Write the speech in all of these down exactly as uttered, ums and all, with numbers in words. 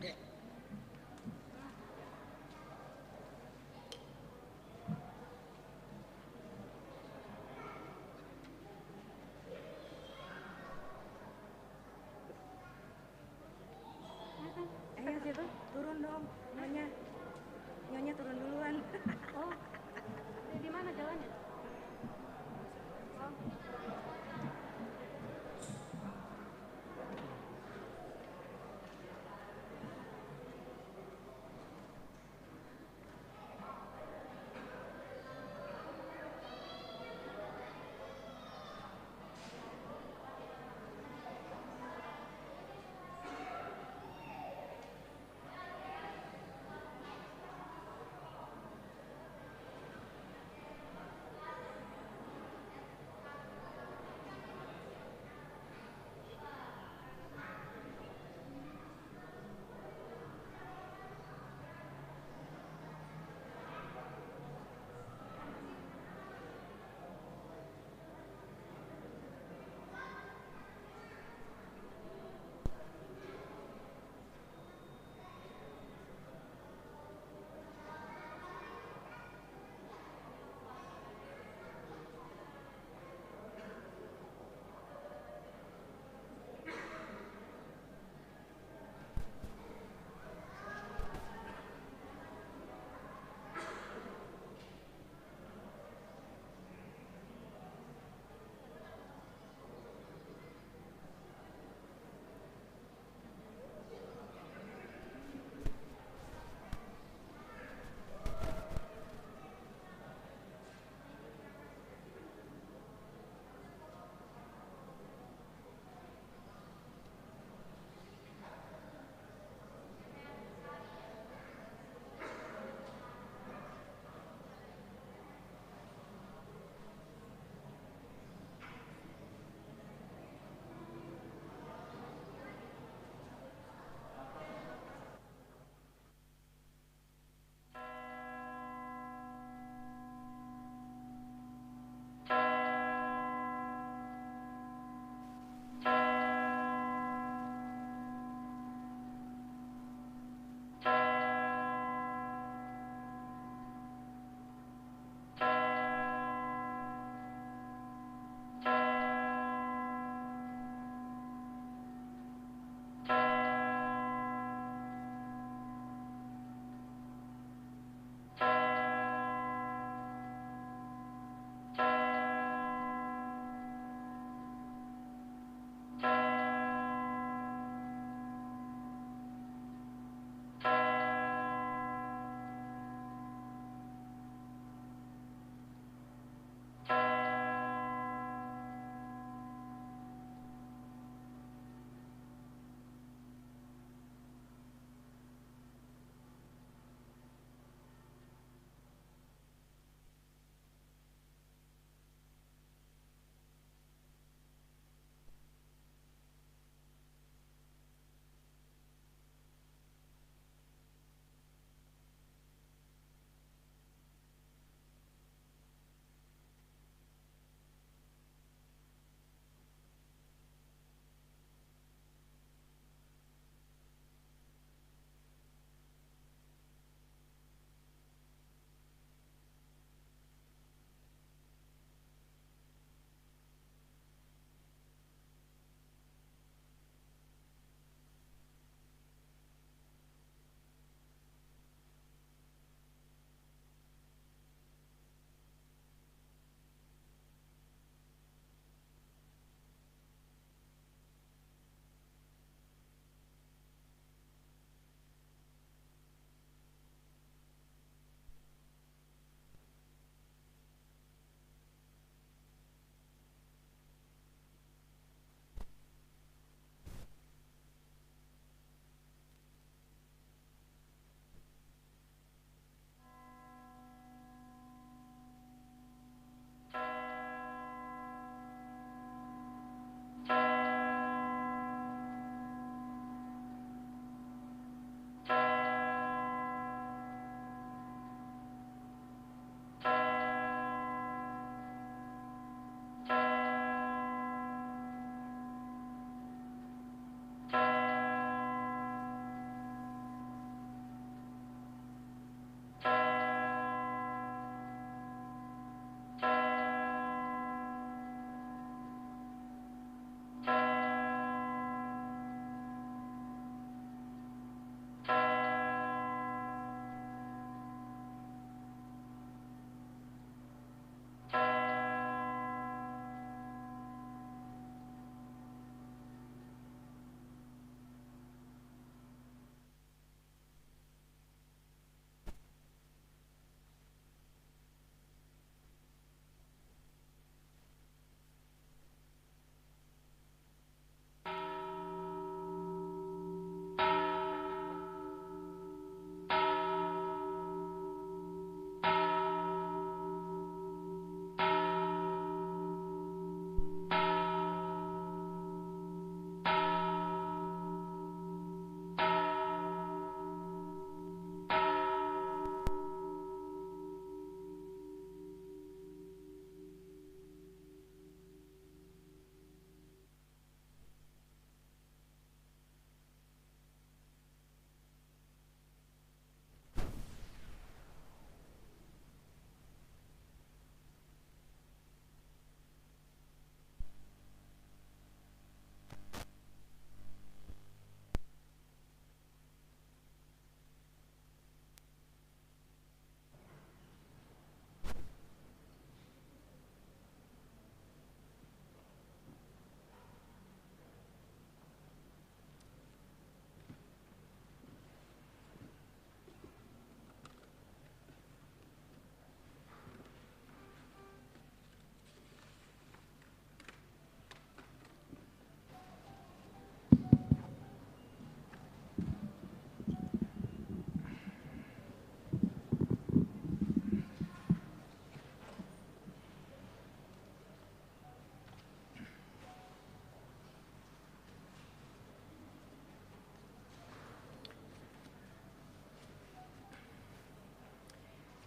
Dek. Ayo, situ, turun dong, Nyonya. Nyonya turun duluan. Oh, di, di mana jalannya? Oh.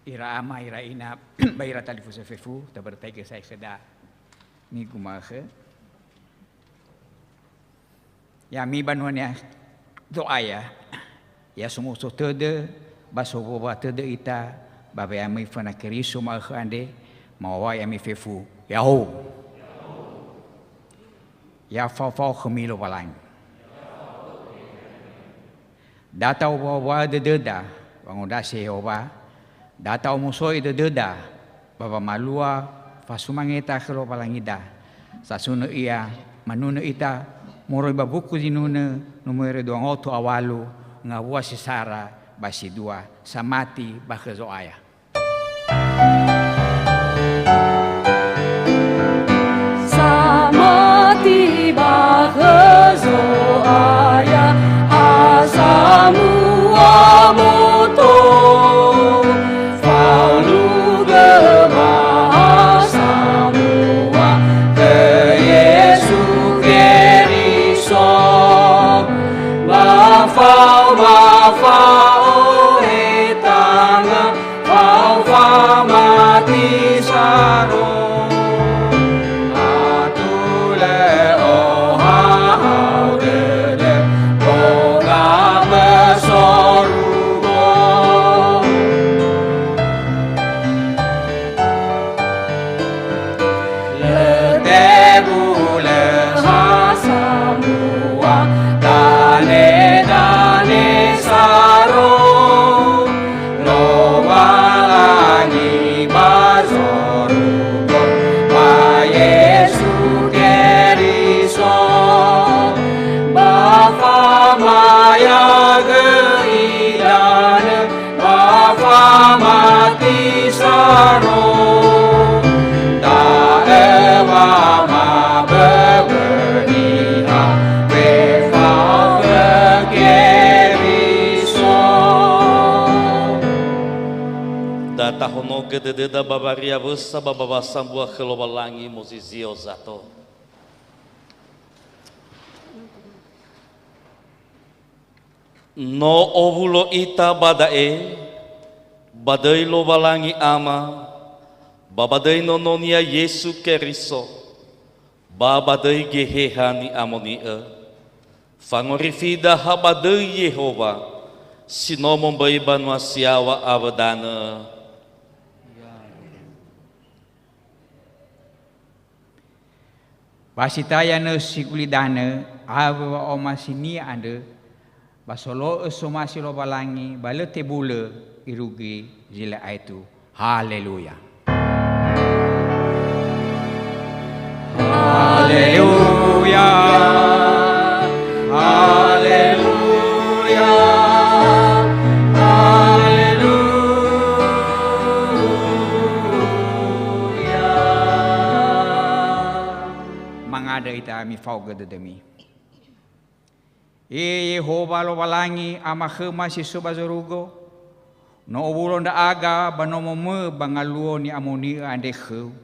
Ira ama, ira ina, ba ira talifusö fefu, taberitaigö sa'ae khöda nigu ma'ökhö. Ya'ami banua niha Zo'aya, ya somuso tödö, ba sowowa tödö ita, ba we'amöi föna Keriso ma'ökhö andre, ma'owai ami fefu. Ya'o! Ya fao-fao khömi Lowalangi. Da ta'owua-wuaö dödöda wangondrasi Yehowa, da ta'omuso'i dödöda ba wamalua fasumangeta khö Lowalangida, sasunö Ia manunö ita moroi ba buku zinunö numöi dua ngotu a walu, ngawua si sara ba si dua, samati ba khö Zo'aya. Samati ba khö Zo'aya, ha samua boto. Fa'aolugö ba ha samua khö Yesu Keriso, ba faoma fa'ohe tanga, fao famati saro. Atulö ohahau dödö, boga ba sorugo. Lö tebulö ha samua, danedane saro. Lowalangi ba zorugo, ba Yesu Keriso, ba famayagö idanö, ba famati saro. Da'ö wamaböbö niha wefao khö Keriso. Da tahonogö dödöda ba wariawösa ba, ba wasambua khö Lowalangi mozizio zato. No owulo ita ba da'e, ba döi Lowalangi Ama, ba ba döi Nono-Nia Yesu Keriso, ba ba döi Geheha Ni'amoni'ö, fangorifida ha ba döi Yehowa, si no momböi banua si yaŵa awö danö. Ba si taya nösi gulidanö awö wa'omasinia andrö, ba solo'ö somasi Lowalangi, ba lö tebulö irugi zi lö aetu. Haleluya. Haleluya. Haleluya. Haleluya. Mangandrö ita, mifaogö dödömi. E Yehowa Lowalangi, Ama khöma si so ba zorugo, no owulo ndra'aga ba nomo-Mö ba ngaluo ni'amoni'ö andre khöu.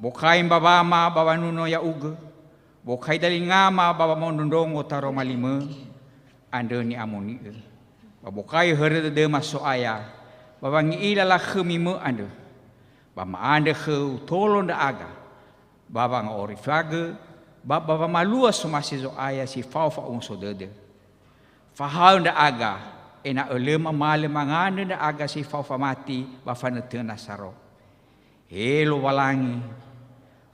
Bokai mbawama ba wanuno ya'ugö, bokai dalingama ba wamondrondrongo taroma limö andrö ni'amoni'ö. Ba bokai hörö dödöma So'aya, ba wangi'ila lakhömi-Mö andrö. Ba ma'andrö khöu tolo ndra'aga, ba wanga'orifagö, ba, ba wamalua somasi Zo'aya si fao fa'omuso dödö. Fahaö ndra'aga, ena'ö lö mamalö mangandrö ndra'aga si fao famati ba fanötöna saro. He Lowalangi,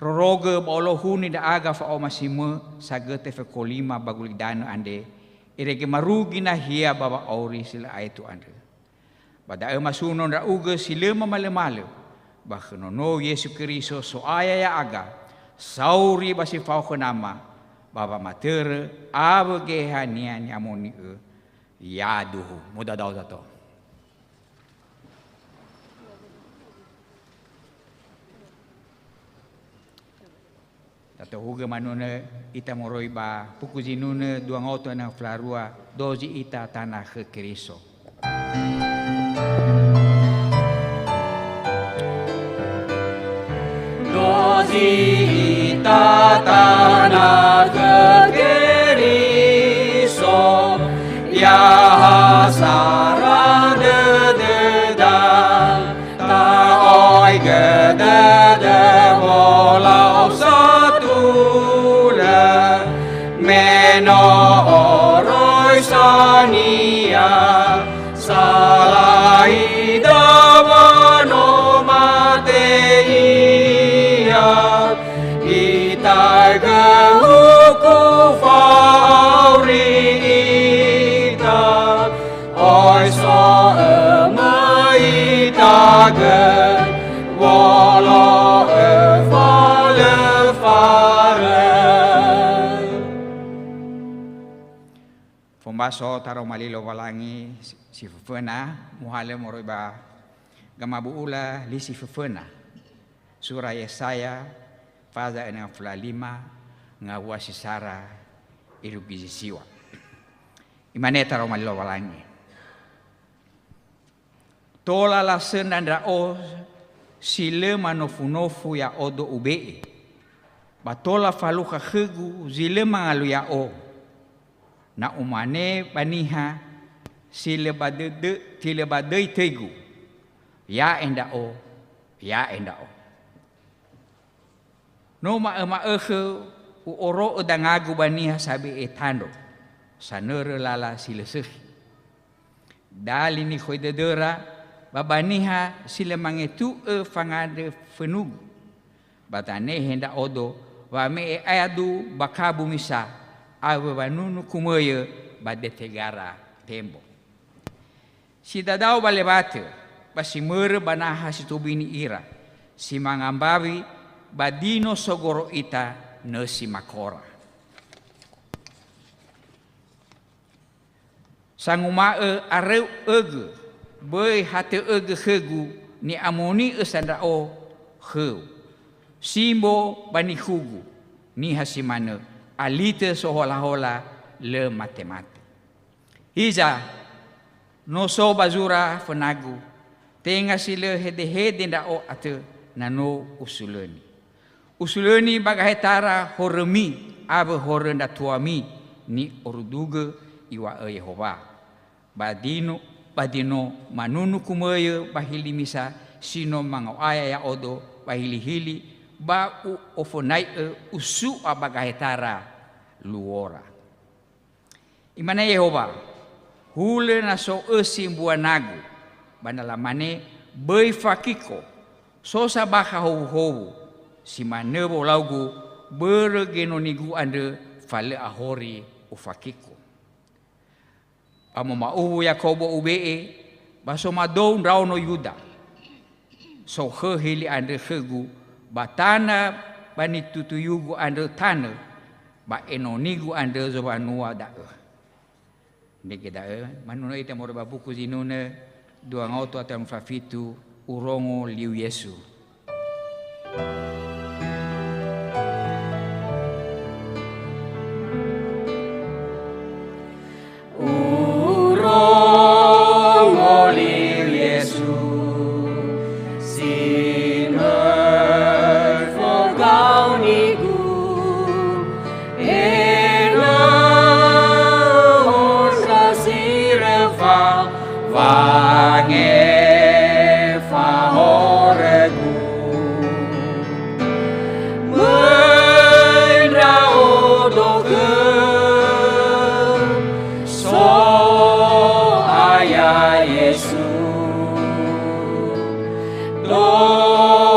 rorogö ba olohuni ndra'aga fa'omasi-Mö sagötö fekolima ba gulidanö andre, irege marugi nahia ba wa'auri si lö aetu andrö. Ba da'ö masuno ndra'ugö si lö mamalömalö, ba khö Nonou Yesu Keriso So'aya ya'aga, sauri ba si fao khö Nama, ba wamatörö awö Geheha-Nia ni'amoni'ö, yaduhu. Modadao zato. Tatohugö manunö ita moroi ba buku zinunö dua ngaotu ena'ö falarua, dozi ita tana khö Keriso. Dozi ita tana khö Keriso, ya ha sara dödöda. Nia salai dawa no mate ia, itaigö huku fa'auri ita, oi so ömö ita gö, wolo'ö falö farö. Fombaso taroma li Lowalangi si, si föföna, muhalö moroi ba gamabu'ula li si föföna. Sura Yesaya, faza enam puluh lima, ngawua si sara irugi zi siwa. Imane taroma li Lowalangi. Tola lasöndra ndra'o si lö manofu-nofu ya'odo ube'e, ba tola falukha khögu zi lö mangalui ya'o. Na umane ba niha si lö ba dödö-, si lö ba döi töigu, "Ya'e ndra'o, ya'e ndra'o." No ma'öma'ökhö u'oro'ö dangagu ba niha sabe'e tandro, sanörö lala si lö sökhi. Dali nikhoi dödöra ba ba niha si lö mangetu'ö fangandrö fönugu, ba zanehe ndra'odo wame'e adu ba kabu misa awö wanunu kumöyö ba detegara tembo. Si dadao ba lewatö, ba si mörö ba naha si tobini ira, si manga mbawi ba dino sogoro ita nösi makora. Sanguma'ö aröu ögö, böi hatö'ögö khögu ni'amoni'ö sa ndra'o khöu. Simbo ba nikhugu, niha si manö, alitö sohola-hola lö mate-mate. Hiza, no so ba zura fönagu, tenga si lö hedehede ndra'o atö na no usulöni. Usulöni ba gahetara horömi awö horö ndra tuami ni'orudugö iŵa'ö Yehowa. Ba dino, ba dino manunu kumöyö ba hili misa si no mango'aya ya'odo ba hili-hili, ba u'ofönai'ö usu'a ba gahetara luora. Imane Yehowa, "Hulö na so ösi mbua nagu, ba na lamane, 'Böi fakiko,' so sa bakha howuhowu, si manö wolaugu, börö genonigu andrö fa lö ahori ufakiko. Ba moma'uwu Yakobo ube'e, ba somadou ndraono Yuda. Sokhöhi li andrö khögu ba tana ba nitutuyugu andrö tanö, ba enonigu andrö zowanua da'ö." Ndrege da'ö, manunö ita moroi ba buku Zinunö, dua ngaotu atam fa fitu, Urongo Liu Yesu. Urongo liu Yesu, si möi fogaonigu, ena'ö ondra si röfa wangefa horögu. Möi ndra'odo khöu, So'aya Yesu, domöni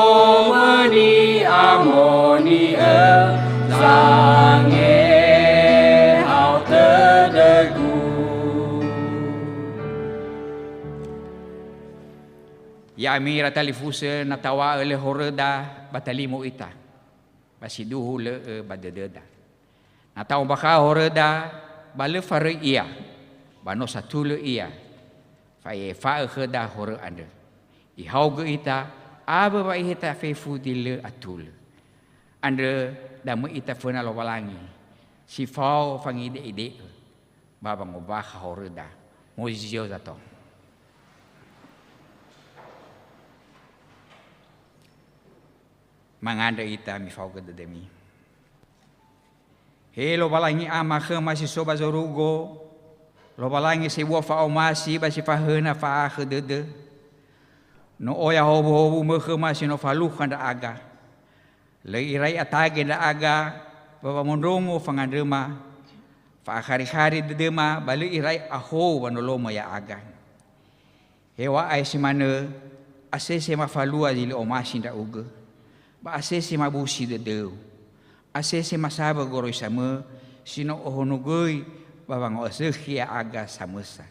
amoni'ö zangehao tödögu. Ya'ami ira talifusö, na taw̃a'ö lö horöda ba talimo ita, ba siduhu lö'ö ba dödöda. Na ta'ombakha'ö horöda, ba lö faröi ia, ba no satulö ia, fa i'efa'ö khöda horö andrö. Ihaogö ita, awö wa iheta fefu zi lö atulö. Andrö damöi ita föna Lowalangi, si fao fangide'ide'ö, ba wangombakha horöda. Mozizio zato. Mangandrö ita, mifaogö dödömi. He Lowalangi Ama khöma si so ba zorugo, Lowalangi sebua fa'omasi ba si fahöna fa'akhö dödö. No oya howuhowu-Mö khöma si no falukha ndra'aga. Lö irai atage ndra'aga ba wamondrongo fangandröma, Fa'akhari-khari dödöma ba lö irai ahou wanolomö ya'aga. Heŵa'ae si manö, asese mafalua zi lö omasi ndra'ugö, ba asese mabusi dödöu. Asese masawö goroisamö si no ohonogöi ba wango'azökhi ya'aga samösa.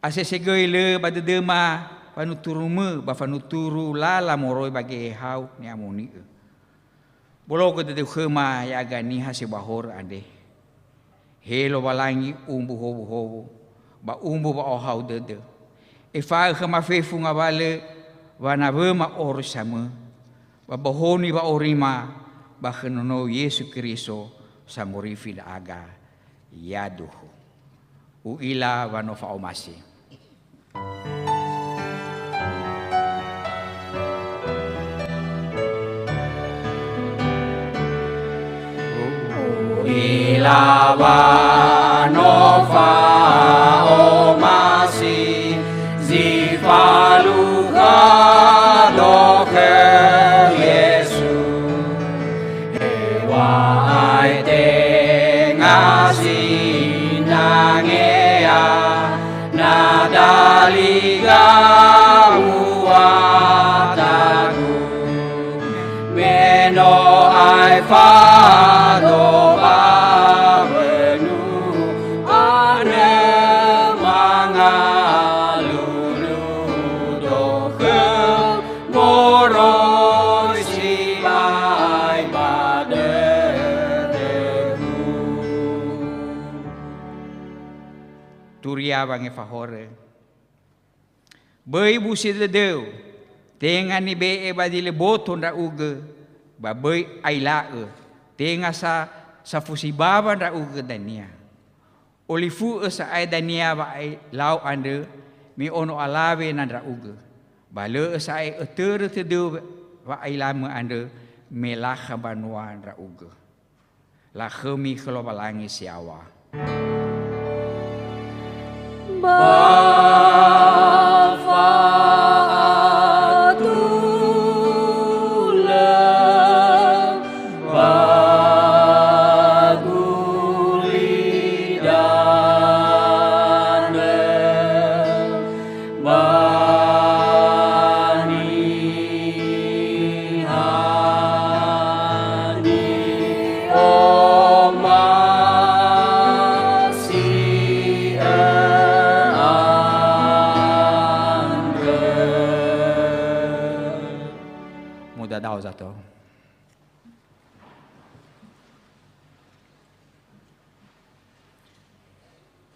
Asese göi lö ba dödöma fanuturumö ba fanuturu lala moroi ba geheha-U ni'amoni'ö. Bologö dödöu khöma ya'aga niha si ba horö andre. He Lowalangi, umbu howuhowu, ba umbu wa'ohahau dödö. Efa'ö khöma fefu ngawalö wanawöma oroisamö, ba bohoni wa'aurima ba khö Nonou Yesu Keriso, Sangorifi ndra'aga. Yaduhu. U'ila wa no fa'omasi. U'ila wa no fa'omasi, zi falukha do khö Yesu. Heŵa'ae tenga sinangea, na dali gawuatagu. Me no aefa do ba wönu, andrö mangalulu do khö moroi sibai ba dödögu. Turia wangefahorö. Böi busi dödöu, tenga nibe'e ba zi lö boto ndra'ugö, ba böi aila'ö, tenga sa safusi bawa ndra'ugö dania. Olifu'ö sa'ae dania wa'ailau andrö, me ono alawe na ndra'ugö, ba lö'ö sa'ae ötörö tödöu wa'ailamö andrö, me lakha mbanua ndra'ugö. Lakhömi khö Lowalangi si yaŵa. Ba fa'atulö ba gulidanö, ba niha ni'omasi'ö andrö. Mudadao zato.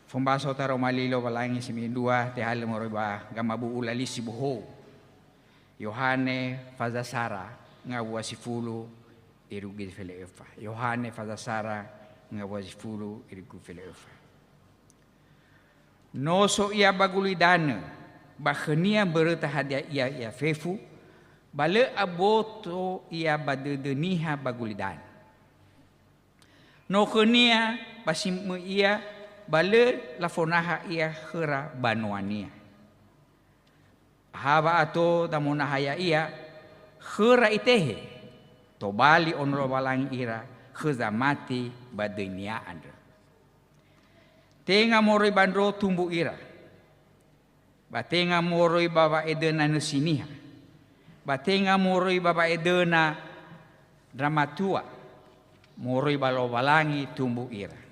Fombaso taroma li Lowalangi si mendrua, tehalö moroi ba gamabu'u lalisi bohou. Yohane faza sara ngawua sifulu irugi felö öfa. Yohane faza sara ngawua sifulu irugi felö öfa. No so ia ba gulidanö, ba khönia mböröta hadia ia ia fefu, ba lö aboto ia ba dödö niha ba gulidanö. No khönia ba si möi ia, ba lö lafonaha ia khöra banuania. Ha wa'ato damonaha ya'ia khöra itehe, tobali Ono Lowalangi ira khö zamati ba döinia andrö. Tenga moroi ba ndro tumbu ira, ba tenga moroi ba wa'edöna nösi niha, ba tenga moroi ba wa'edöna ndra matua, moroi ba Lowalangi tumbu ira.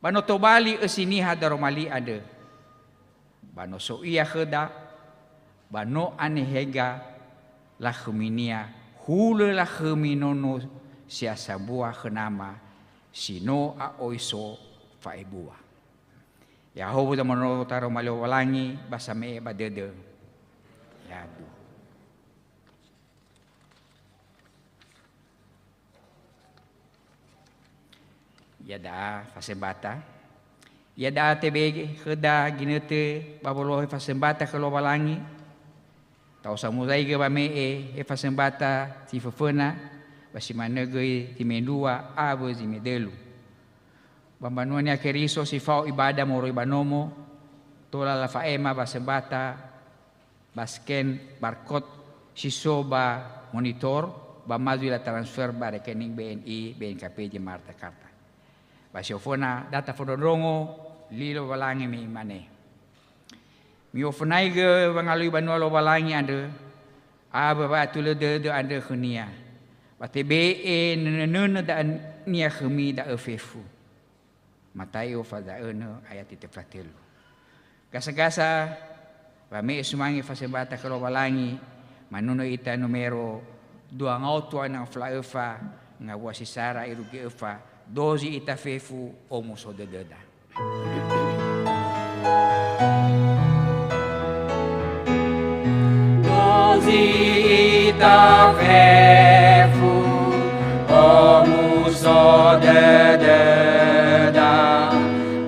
Ba no tobali ösi niha daroma li andrö, ba no so ia khöda, ba no anehega lakhöminia, hulö lakhömi nono si asambua khö Nama si no a'oi so fa'ebua. Ya'ahowu zamono taroma li Lowalangi ba same'e ba dödö. Yadu. Iada'a fasembata. Iada'a tebe khöda ginötö ba wolohe fasembata khö Lowalangi. Ta'osa muzaigö wame'e he fasembata si föföna, ba si manö göi zi mendrua awö zi medölu. Ba mbanua Niha Keriso si fao ibada moroi ba nomo, tola lafa'ema wasembata ba scan barcode si so ba monitor, ba ma zui latransfer ba rekening B N I, B N K P Jakarta. Ba si oföna da tafondrondrongo li Lowalangi me imane, "Mi'ofönaigö wangalui banua Lowalangi andrö, awö wa'atulö dödö andrö khönia, ba tebe'e nönö-nönö dania khömi da'ö fefu." Mataio faza'önö ayat töfra tölu. Gasa-gasa wame'e sumange fasembata khö Lowalangi, manunö ita numero dua ngaotu a nang fla öfa, ngawua si sara irugi öfa, dozi ita fefu omuso dödöda. Dozi ita fefu, omuso dödöda,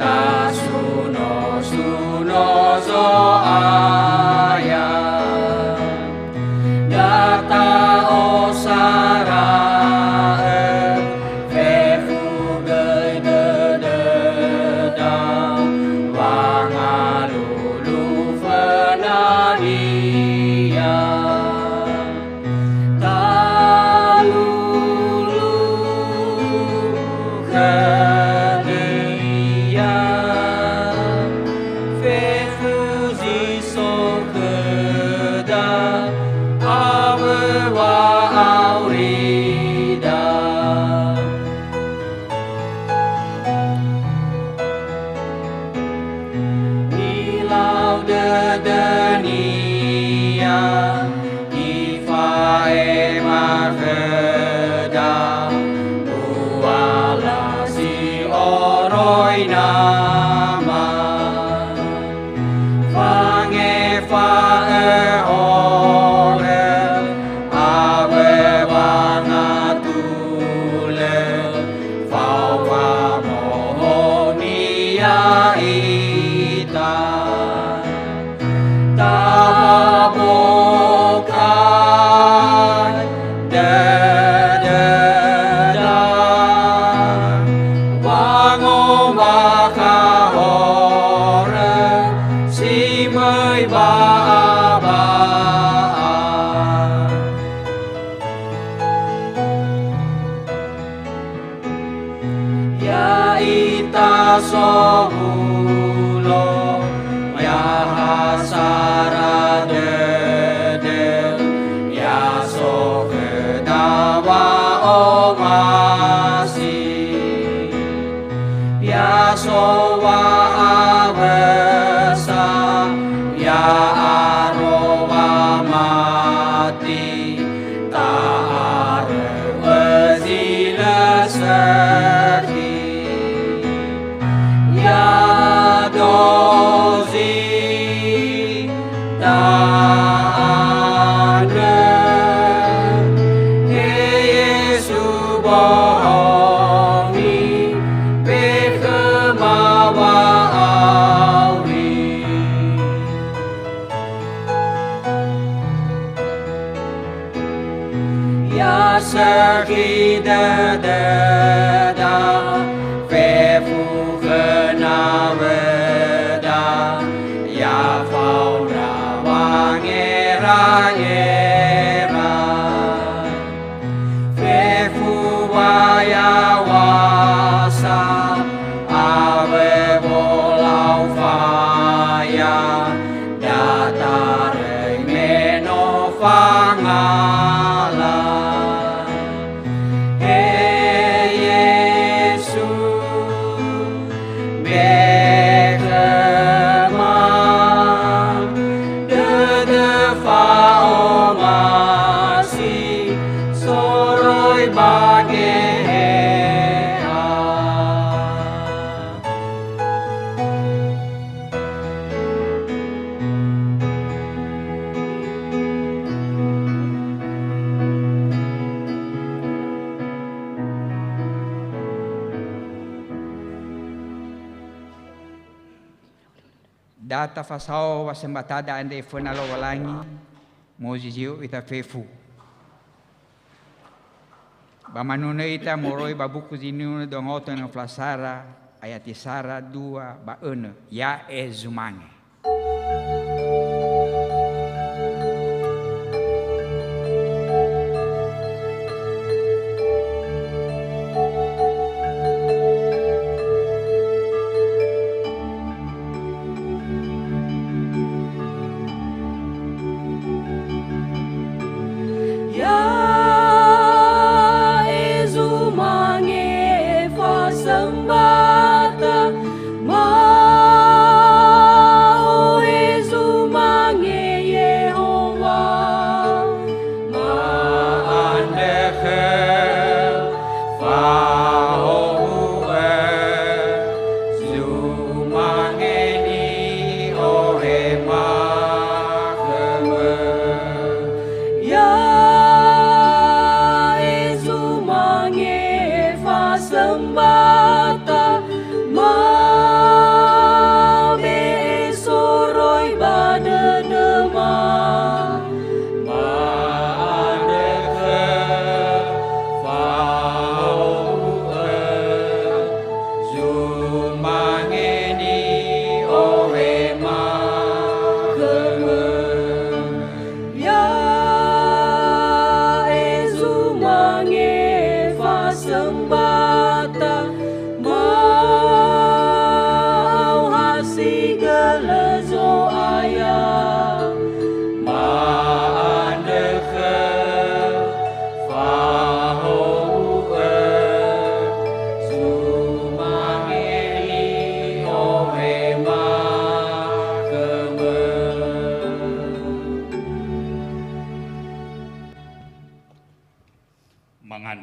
tasuno-suno Zo'aya. Da ta'osara'ö fefu göi dödöda, wangalulu föna-Nia. Talulu khö-Nia, fefu zi so khöda awö wa'aurida. Nilau dödönia, ifa'ema khöda, buala si oroi Nama. Fangefa'ö horö awö wangatulö, fao wamohonia ita. Tawa bokai dödöda, wangombakha horö si möi ba'a-ba'a. Ya'ita sowulo, ya ha sara dödö, ya so khöda wa'omasi, ya so wa'awösa, ya aro wamati. Ta'aröu zi lö sökhi, ya dozi ta'andrö, he Yesu bohongi, be khöma wa'auri. Ya sökhi dödöda, fefu khö nawöda, ya fao ndra wangerangera. Fefu wa yaw̃asa, awö wolau faya, da taröi me no fangala. He Yesu, be khöma dödö fa'omasi soroi ba Geheha. Da tafasao wasembatada andre föna Lowalangi, mozizi'ö ita fefu. Ba manunö ita moroi ba buku Zinunö dua ngaotu nang flasara, ayati sara, dua, ba önö. Ya'e zumange.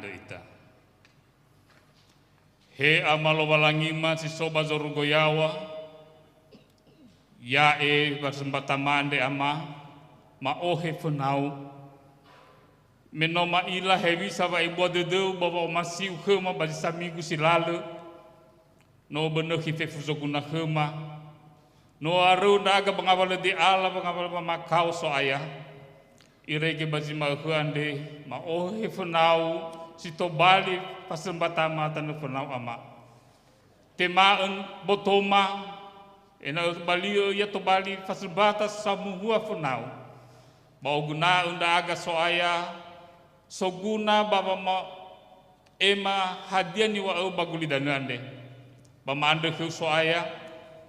Ita. He Ama Lowalangima si so ba zorugo yaŵa, ya'e wa sembata ma'andre, Ama, ma'ohe fõnau. Me no ma'ila hewisa wa'ebua dödöu ba wa'omasiu khöma ba zi saminggu si lalö, no bönökhi fefu zoguna khöma. No aröu ndra'aga ba ngawalö de'ala, ba ngawalö wamakao, So'aya. Irege ba zi ma'ökhö andre, ma'ohe fõnau si tobali fasembata ma tanö fõnau, Ama. Tema'ö botoma, ena'ö bali'ö ia tobali fasembata samuhua fõnau. Ba oguna'ö ndra'aga, So'aya, soguna ba wama-, ema hadia niŵa'ö ba gulidanö andre. Ba ma'andrö khöu, So'aya,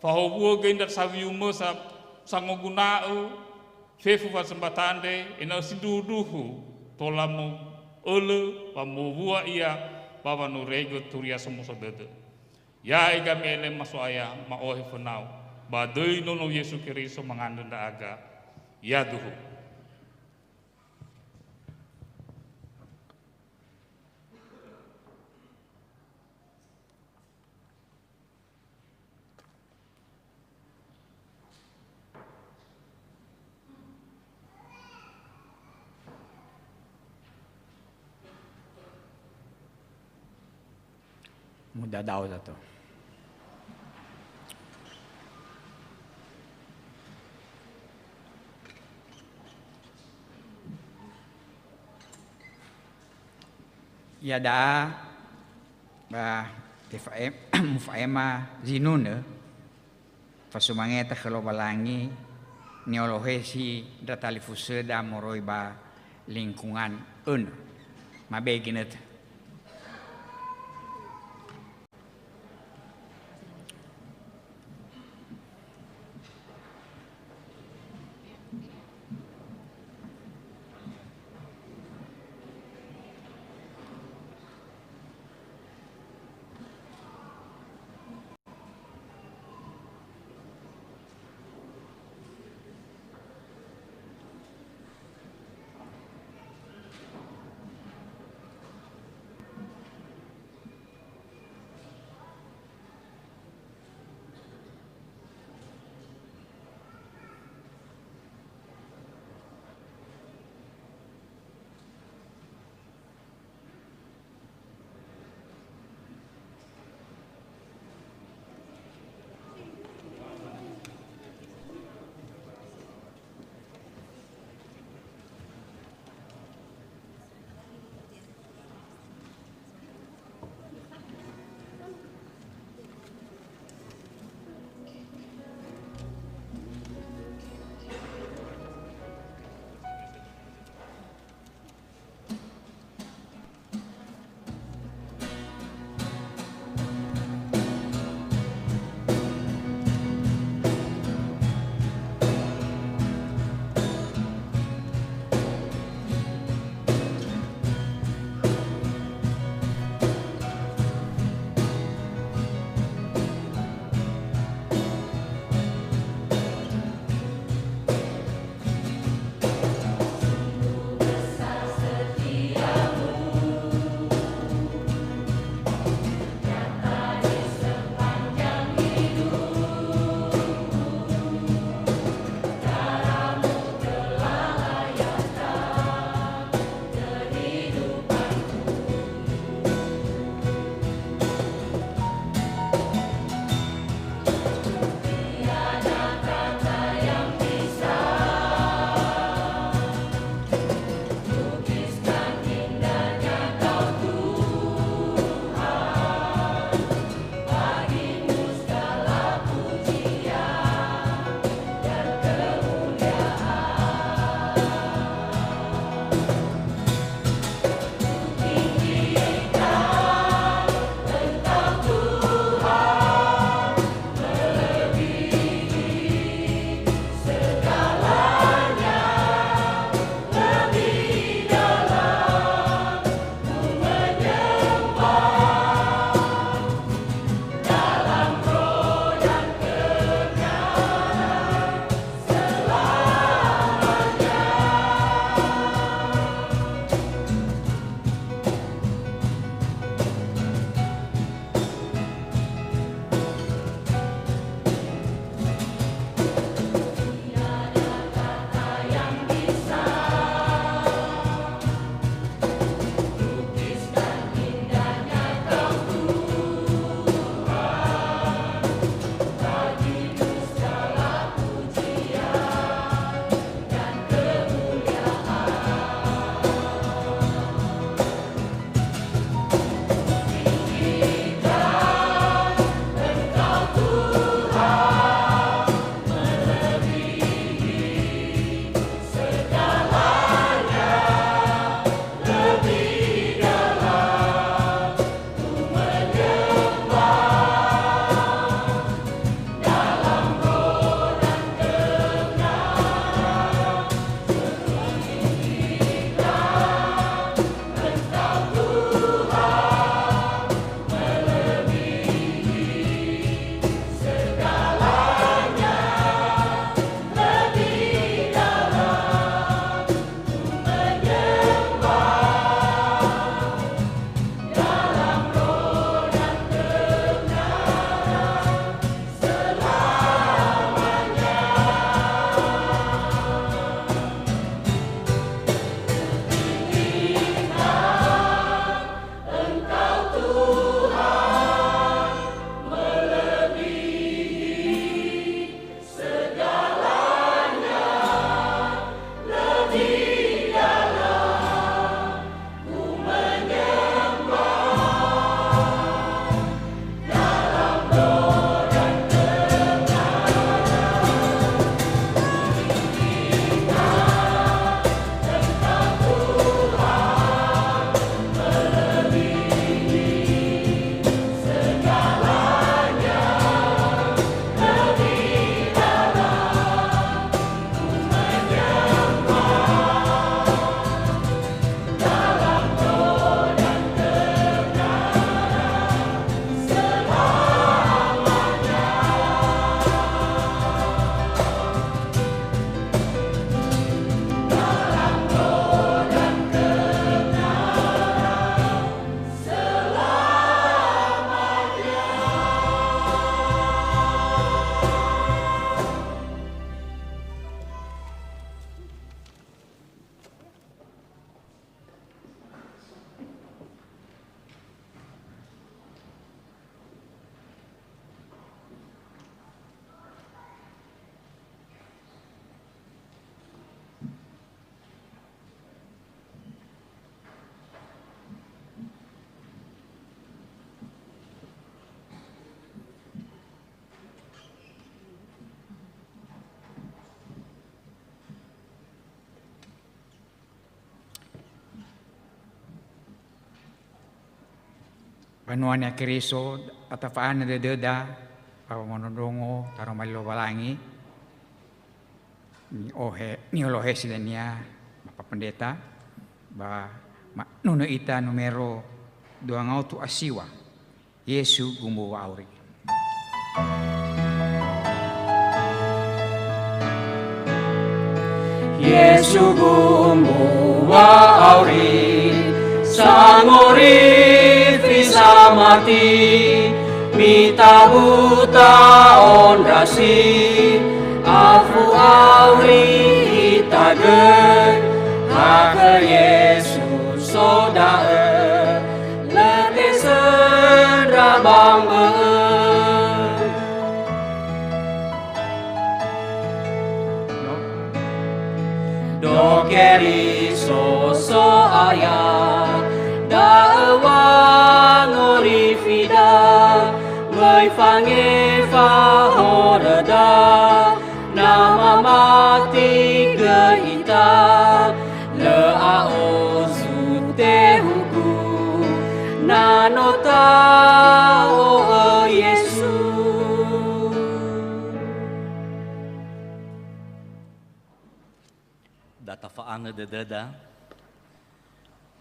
fahowu'ö göi ndra sawiumö sa-, sangoguna'ö fefu fasembata andre, ena'ö sindruhundruhu tola mo'ölö ba mowua ia ba wanuröigö turia somuso dödö. Ya'e game'elema, So'aya, ma'ohe fõnau. Ba döi Nono Yesu Keriso mangandrö ndra'aga. Yaduhu. Mudadao zato. Iada'a ba tefa'e-, mufa'ema zinunö, fasumangeta khö Lowalangi, ni'olohesi ndra talifusöda moroi ba lingkungan önö. Mabe'e ginötö. Banua Niha Keriso, atafa'anö dödöda, ba wamondrondrongo taroma li Lowalangi, ni'ohe-, ni'olohesi dania Bapak Pendeta, ba ma'ökhö ita numero dua ngaotu a siwa, Yesu Gumbu Wa'auri. Yesu Gumbu Wa'auri, sangorifi samati, mitabu ta'ondrasi, afu auri ita göi, ha khö Yesu so da'ö, lö tesöndra ba mbö'ö. Do Keriso So'aya, da'ö wangorifida, möi fangefa horöda, na mamati göi ita, lö a'ozu tehugu, na no ta'o'ö Yesu. Da tafa'anö dödöda.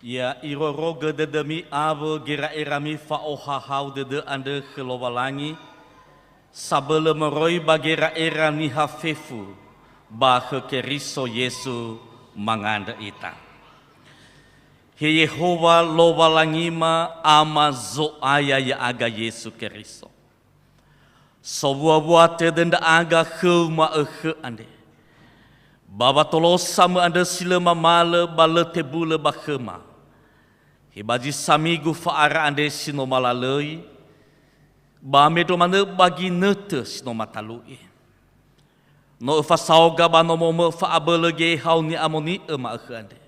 Ya irorogö dödömi awö gera'erami fa'ohahau dödö andrö khö Lowalangi, sabölö moroi ba gera'era niha fefu ba khö Keriso Yesu mangandrö ita. He Yehowa Lowalangima, Ama Zo'aya ya'aga Yesu Keriso. Sowua-wua tödö ndra'aga khöu ma'ökhö andre. Ba watolosamö andrö si lö mamalö ba lö tebulö ba khöma. He ba zi samigu fa'ara andre si no malalöi, ba mendrua manö ba ginötö si no matalu'i. No öfasaoga ba nomomö fa'abölö Geheha Ni'amoni'ö ma'ökhö andre.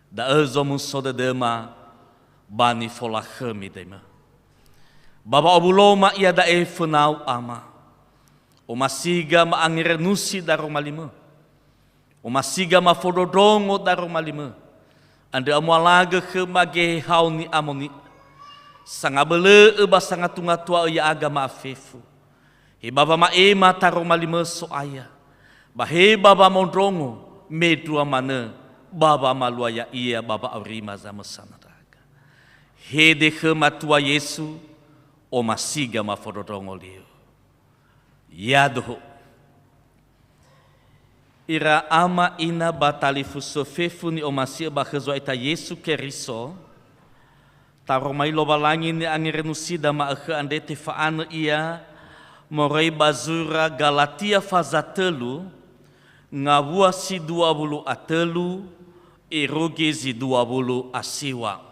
Da'ö zomuso dödöma ba nifolakhömi döimö. Ba wa'owuloma iada'e fönau, Ama. Omasiga ma'angerenusi daroma limö. Omasiga mafondrondrongo daroma limö. Andrö amualagö khöma Geheha Ni'amoni'ö. Sangabölö'ö ba sangatungatua'ö ya'aga ma'afefu. He ba wama'ema taroma limö So'aya, ba he ba wamondrongo mendrua manö ba wamalua ya'ia ba wa'aurima zamösana ndra'aga. Hede khö Matua Yesu, omasiga mafondrondrongo liu. Yaduhu. Ira ama ina ba talifusö fefu ni'omasi'ö ba khö Zo'aya ita Yesu Keriso, taroma li Lowalangi ni'angerenusida ma'ökhö andre tefa'anö ia moroi ba zura Galatia faza tölu, ngawua si dua wulu a tölu, irugi zi dua wulu a siwa.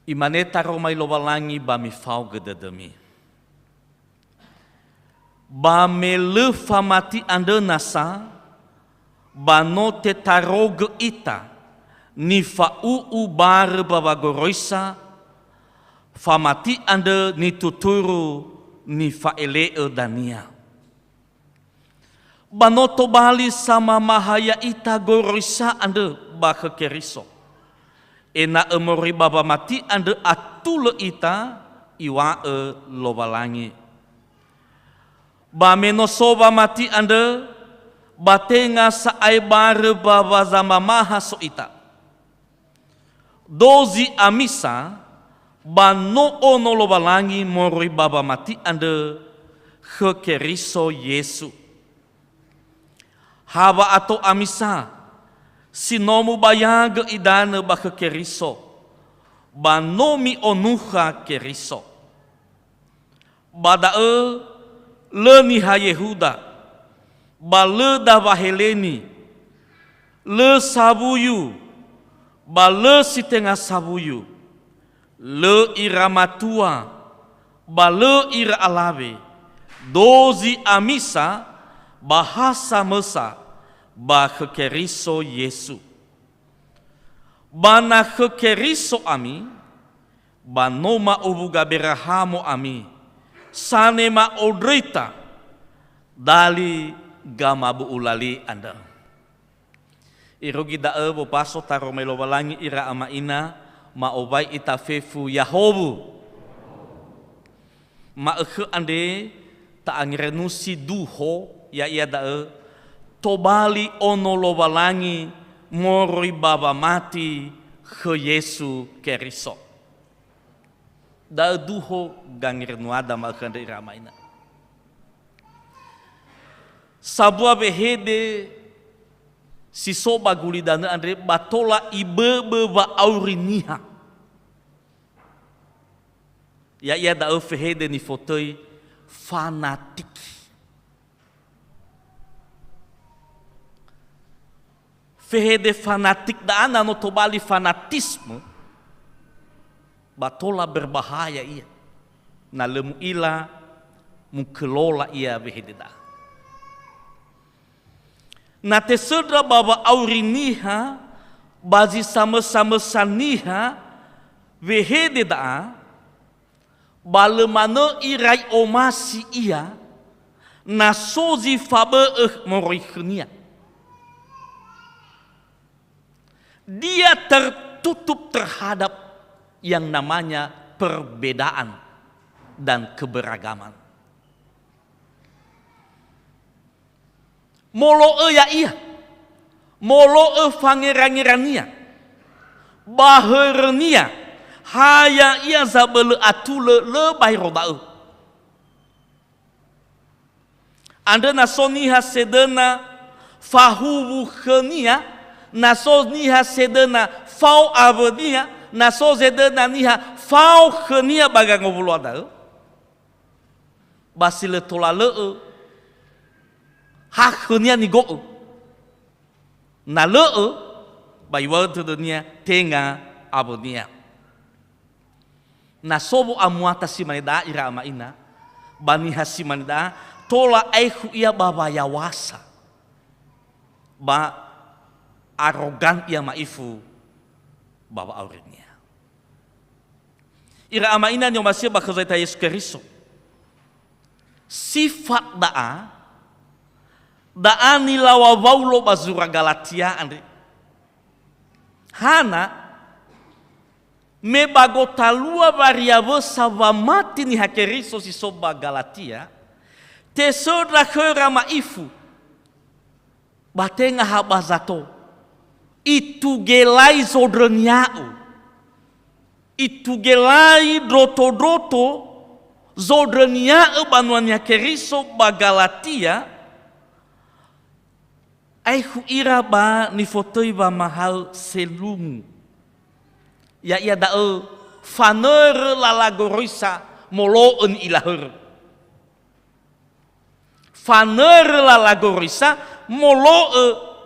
Imane taroma li Lowalangi ba mifaogö dödömi. Ba me lö famati andrö nasa, ba no tetarogö ita, nifa'u'u barö ba wagoroisa, famati andrö nituturu nifa'ele'ö dania. Ba no tobali samamaha ya'ita goroisa andrö ba khö Keriso, ena'ö moroi ba wamati andrö atulö ita, iŵa'ö Lowalangi. Ba me no so wamati andrö, ba tenga sa'ae barö ba wazamamaha so ita. Dozi ami sa, ba no Ono Lowalangi moroi ba wamati andrö khö Keriso Yesu. Ha wa'ato ami sa, si no mubayagö idanö ba khö Keriso, ba no mi'onukha Keriso. Ba da'ö lö niha Yehuda, ba lö dawa Heleni, lö sawuyu, ba lö si tenga sawuyu, lö ira matua, ba lö ira alawe, dozi ami sa, ba ha samösa ba khö Keriso Yesu. Ba na khö Keriso ami, ba no ma'uwu Gaberahamo ami, sanema ondröita, dali gamabu'u lali andrö. Irugi da'ö wobaso taroma li Lowalangi ira ama ina, Ma'owai ita fefu yahowu. Ma'ökhö andre ta'angerenusi duho, ya'ia da'ö tobali ono Lowalangi moroi ba wamati khö Yesu Keriso. Da'ö duho gangerenuada ma'ökhö andre ira ama ina. Sambua wehede si so ba gulidanö andre ba tola iböbö wa'auri niha. Ya'ia da'ö fehede nifotöi fanatik. Fehede fanatik da'a na no tobali fanatisme, ba tola berbahaya ia. Na lö mu'ila, mukölöla ia wehede da'a. Na tesöndra ba wa'auri niha, ba zi samösa-mösa niha, wehede da'a, ba lö manö irai omasi ia, na so zi fabö'ö moroi khönia. Dia tertutup terhadap yang namanya perbedaan dan keberagaman. Molo'ö ya'ia, molo'ö fangerangerania, ba hörönia, ha ya'ia zabölö atulö lö baero da'ö. Andrö na so niha sedöna fahuwu khönia, na so niha sedöna fao awönia, na so sedöna niha fao khönia ba gangowuloa da'ö, ba si lö tola lö'ö, ha khönia nigo'ö. Na lö'ö, ba iŵa'ö tödönia tenga awönia. Na so wo'amuata si mane da'a ira ama ina, ba niha si mane da'a, tola aekhu ia ba wayawasa, ba arogan ia ma'ifu ba wa'aurinia. Ira ama ina ni'omasi'ö ba khö Zo'aya Yesu Keriso. Sifat da'a, da'a nilaŵa Waulo ba zura Galatia andre. Hana, me ba gotalua wariawösa wamati Niha Keriso si so ba Galatia, tesöndra khöra ma'ifu, ba tenga ha ba zato. Itugelai zondrönia'ö. Itugelai ndroto-ndroto zondrönia'ö banua Niha Keriso ba Galatia, aekhu ira ba nifotöi wamahaö selungu. Ya'ia da'ö fanörö lala goroisa molo'ö ni'ila hörö. Fanörö lala goroisa molo'ö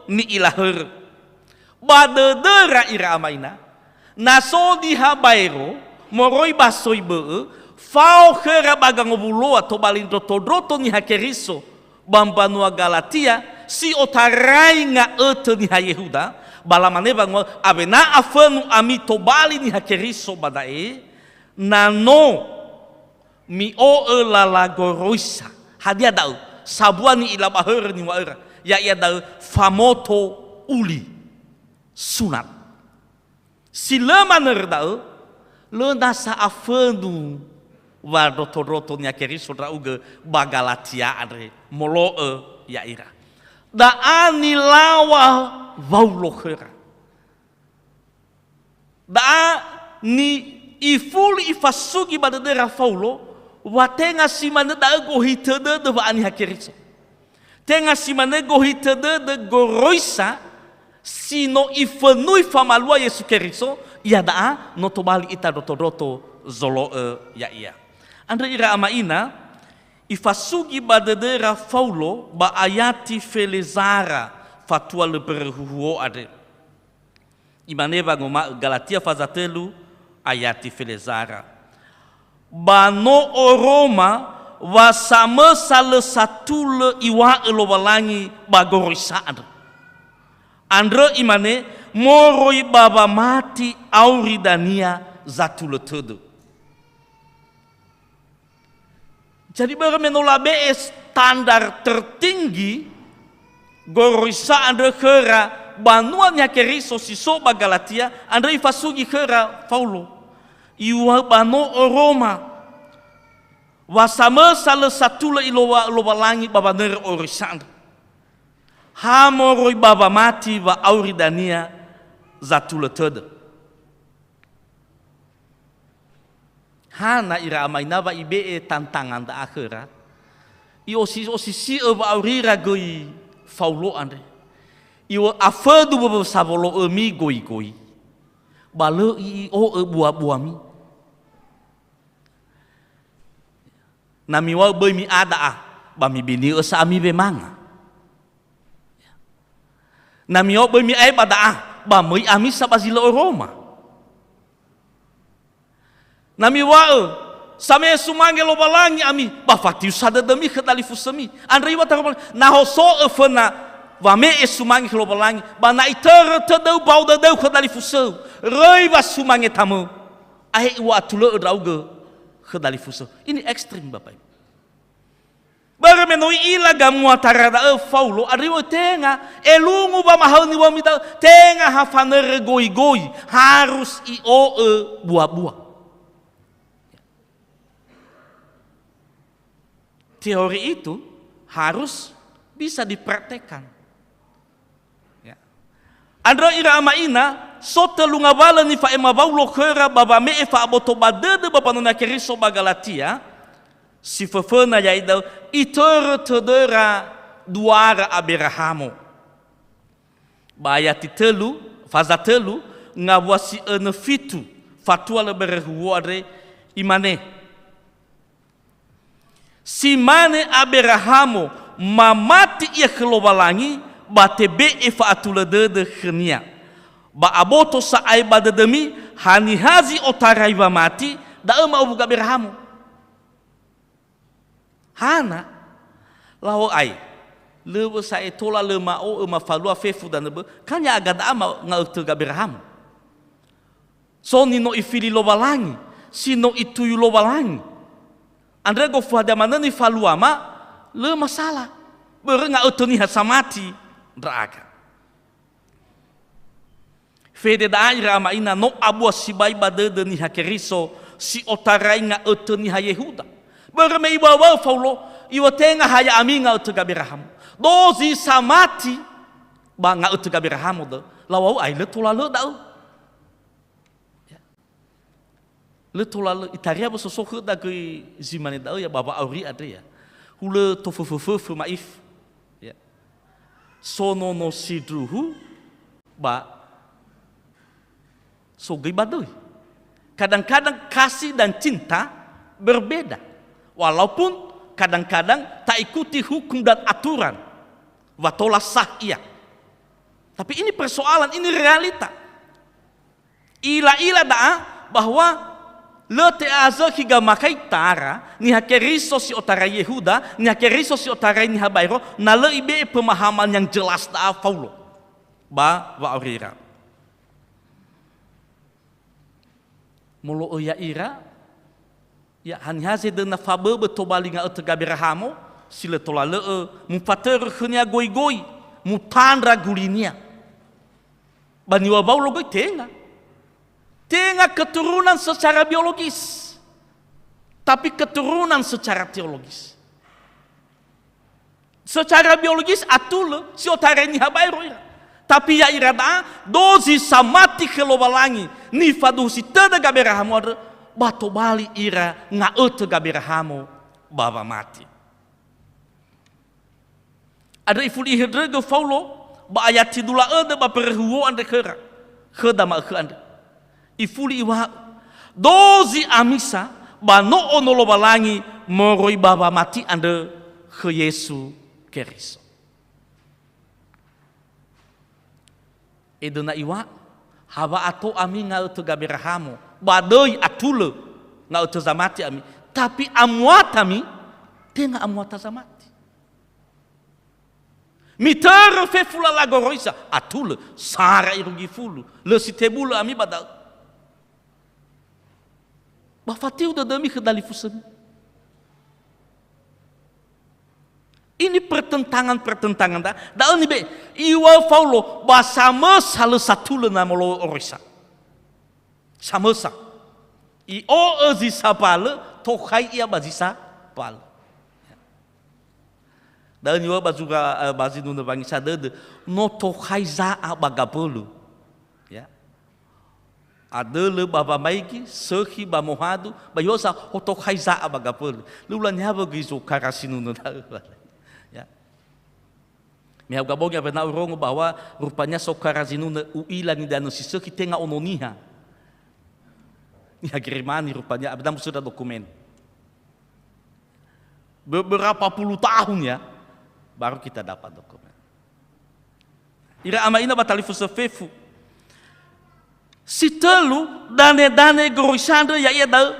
ni'ila hörö. Ba dödöra ira ama ina, na so niha baero moroi ba soi bö'ö, fao khöra ba gangowuloa tobali ndroto-ndroto Niha Keriso ba mbanua Galatia, si otarai nga'ötö niha Yehuda, ba lamane wangoa, "Awena afönu ami tobali Niha Keriso ba da'e, na no mi'o'ö lala goroisa." Hadia da'ö? Sambua ni'ila ba hörö niŵa'öra, ya'ia da'ö famoto uli, sunat. Si lö manörö da'ö, lö nasa afönu wa ndroto-ndroto Niha Keriso ndra'ugö ba Galatia andre, molo'ö ya'ira. Da'a nilaŵa Waulo khöra. Da'a ni ifuli ifasugi ba dödöra Faulo, wa tenga si manö da'ö gohitö dödö wa'aniha Keriso. Tenga si manö gohitö dödö goroisa si no ifönui famalua Yesu Keriso, iada'a no tobali ita ndroto-ndroto zolo'ö ya'ia. Andrö ira ama ina, ifasugi ba dödöra Faulo ba ayati felezara fatua lö mbörö huhuo andre. Imane wanguma'ö, Galatia faza tölu, ayati felezara. Ba no oroma wa samösa lö satulö iŵa'ö Lowalangi ba goroisa andrö. Andrö imane, moroi ba wamati auri dania zatulö tödö. Jadi, börö me no labe'e standar tertinggi goroisa andrö khöra banua Niha Keriso si so ba Galatia, andrö ifasugi khöra Faulo. Iŵa'ö ba no'ö Roma, wa samösa lö satulö ilowa-, Lowalangi ba wanörö oroisa andrö. Ha moroi ba wamati wa'auri dania zatulö tödö. Hana ira ama ina wa ibe'e tantangan da'a khöra? I'osi-, osisi'ö wa'aurira göi Faulo andre. Iŵa'ö, "Afödu wö-, wö-, sawolo'ömi goigoi, ba lö i'o'ö bua-buami." Na miŵa'ö, "Böi mi'a da'a," ba mibini'ö sa ami wemanga. Na miŵa'ö, "Böi mi'ae ba da'a," ba möi ami sa ba zi lö oroma. Na miŵa'ö, "Same'e sumange Lowalangi ami," ba fatiu sa dödömi khö dalifusömi. Andrö iŵa'ö taroma, na hoso'ö föna wame'e sumange khö Lowalangi, ba na itörö tödöu bao dödöu khö dalifusöu, röi wasumange tamö, ae uŵa'atulö'ö ndra'ugö khö dalifusöu. Ini ekstrim, Bapak Ibu. Börö me no i'ila gamuatara da'ö Faulo, andrö iŵa'ö tenga, elungu wamahaö niŵa'ömi da'ö, tenga ha fanörö goigoi, harus i'o'ö bua-bua. Teori itu harus bisa dipraktekkan. Ya. Andrö ira ama ina, so tölu ngawalö nifa'ema Waulo khöra ba wame'e fa'aboto ba dödö ba mbanua Niha Keriso ba Galatia, si föföna ya'ia da'ö, itörö tödöra duara Aberahamo. Ba ayati tölu, faza tölu, ngawua si önö fitu, fatua lö börö huhuo andre, imane, "Si mane Aberahamo mamati ia khö Lowalangi, ba tebe'e fa'atulö dödö khönia. Ba aboto sa'ae ba dödömi, haniha zi otarai wamati, da'ö ma'uwu Gaberahamo." Hana? Lau ai, lö wö sa'ae tola lö ma'o'ö mafalua fefu danö bö'ö, kan ya'aga da'a ma-, nga'ötö Gaberahamo. So ni no ifili Lowalangi, si no ituyu Lowalangi. Andrö gofu hadia manö nifaluama, lö masala. Börö nga'ötö niha samati ndra'aga. Fede da'a ira ama ina no abua sibai ba dödö Niha Keriso si otarai nga'ötö niha Yehuda. Börö me iŵa'ö Faulo, "Iŵa'ö tenga ha ya'ami nga'ötö Gaberahamo. Dozi samati ba nga'ötö Gaberahamo da'ö." Lau ai lö tola lö da'ö. Ya. Lö tola lö, itaria wö so so khöda göi zi mane da'ö ya ba wa'auri andre ya. Hulö toföföföfö ma'ifu. Ya. So nono sindruhu ba so göi ba döi. Kadang-kadang kasih dan cinta berbeda. Walaupun kadang-kadang taikuti hukum dan aturan. Wa tola sah ia. Tapi ini persoalan, ini realita. Ila-ila da'a bahwa lö te'azökhi gamakaitara, Niha Keriso si otarai Yehuda, Niha Keriso si otarai niha baero, na lö ibe'e pemahaman yang jelas da'a Faulo ba wa'aurira. Molo'ö ya'ira, ya, haniha zedöna faböbö tobali nga'ötö Gaberahamo, si lö tola lö'ö, mufatörö khönia goigoi, mutandra gulinia. Ba niŵa'ö Waulo göi tenga. Tenga keturunan secara biologis, tapi keturunan secara teologis. Secara biologis atulö si otarai niha baero ira. Tapi ya'ira da'a dozi samati khö Lowalangi, nifaduhusi tödö Gaberahamo andrö, ba tobali ira nga'ötö Gaberahamo ba wamati. Andrö ifuli ihöndrögö Faulo ba ayati dula'ö dödö ba börö huhuo andre khöra, khöda ma'ökhö andrö. Ifuli iŵa'ö, "Dozi ami sa ba no Ono Lowalangi moroi ba wamati andrö khö Yesu Keriso." Edöna iŵa'ö, "Ha wa'ato ami nga'ötö Gaberahamo, ba döi atulö nga'ötö zamati ami, tapi amuatami tenga amuata zamati. Mitörö fefu lala goroisa, atulö, sara irugi fulu, lö si tebulö ami ba da'ö. Ba fatiu dödömi khö dalifusömi." Ini pertentangan-pertentangan da, da'ö nibe'e. Iŵa'ö Faulo, ba samösa lö satulö na molo'ö oroisa. Samösa. I'o'ö zi sabalö, tokhai ia ba zi sabalö. Da'ö niŵa'ö ba zura, eh, ba zinunö wangisa dödö, no tokhai za'a ba gabölö. Ya. Adölö ba wamaigi, sökhi ba mohadu, ba iŵa'ö sa ho tokhai za'a ba gabölö. Lö ula niha wögöi zokara sinunö da'ö. Ya. Me hauga bongi awena urongo bahwa rupanya sokara zinunö u'ila nidanö si sökhi tenga ono niha. Niha Germani rupanya, awena musöda dokumen. Beberapa puluh tahun ya, baru kita dapat dokumen. Ira ama ina ba talifusö fefu. Si tölu, dane-dane goroisa andrö ya'ia da'ö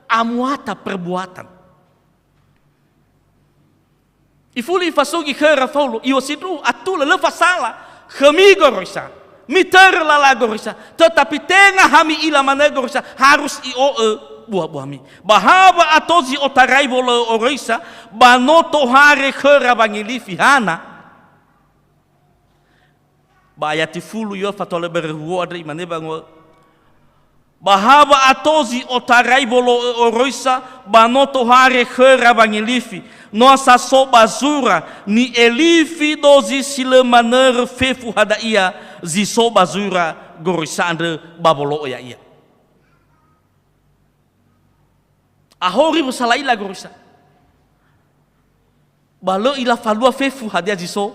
amuata perbuatan. Ifuli ifasugi khöra Faulo, iŵa'ö sindruhu, atulö, lö fasala, khömi goroisa, mitörö lala goroisa, tetapi tenga ha mi'ila manö goroisa, harus i'o'ö bua-buami. Ba ha wa'ato zi otarai wolö'ö oroisa, ba no tohare khöra wangelifi, hana? Ba ayati fulu iŵa'ö fatua lö berehua andrö imane wango'ö, ba ha wa'ato zi otarai wolo'ö oroisa, ba no tohare khöra wangelifi, noa sa so ba zura, ni'elifi dozi si lö manörö fefu hada'ia zi so ba zura goroisa andrö ba wolo'ö ya'ia. Ahori wösa la'ila goroisa. Ba lö ila falua fefu hadia zi so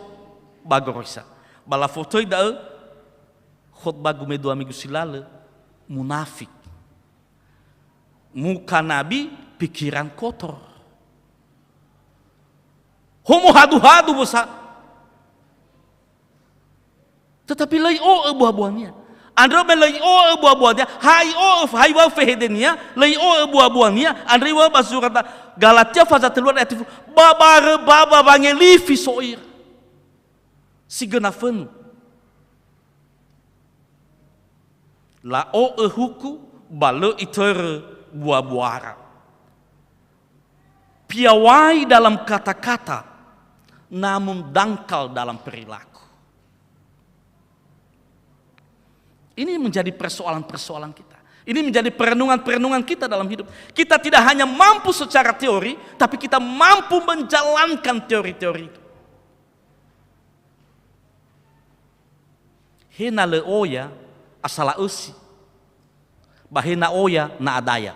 ba goroisa. Ba lafotöi da'ö khotbah gume dua minggu si lalö, munafik. Muka nabi, pikiran kotor. Homo hadu-hadu wösa. Tetapi lö i'o'ö bua-buania. Andrö me lö i'o'ö bua-buania, ha i'o'ö, ha iŵa'ö fehedenia, lö i'o'ö bua-buania, andrö iŵa'ö ba zura Galatia faza tölu ayati fulu, ba barö bawa wangelifi so ira. Si göna fönu. La'o'ö huku, ba lö itörö bua-buara. Piawai dalam kata-kata, namun dangkal dalam perilaku. Ini menjadi persoalan-persoalan kita. Ini menjadi perenungan-perenungan kita dalam hidup. Kita tidak hanya mampu secara teori, tapi kita mampu menjalankan teori-teori itu. He na lö oya, asala ösi. Ba he na oya, na adaya.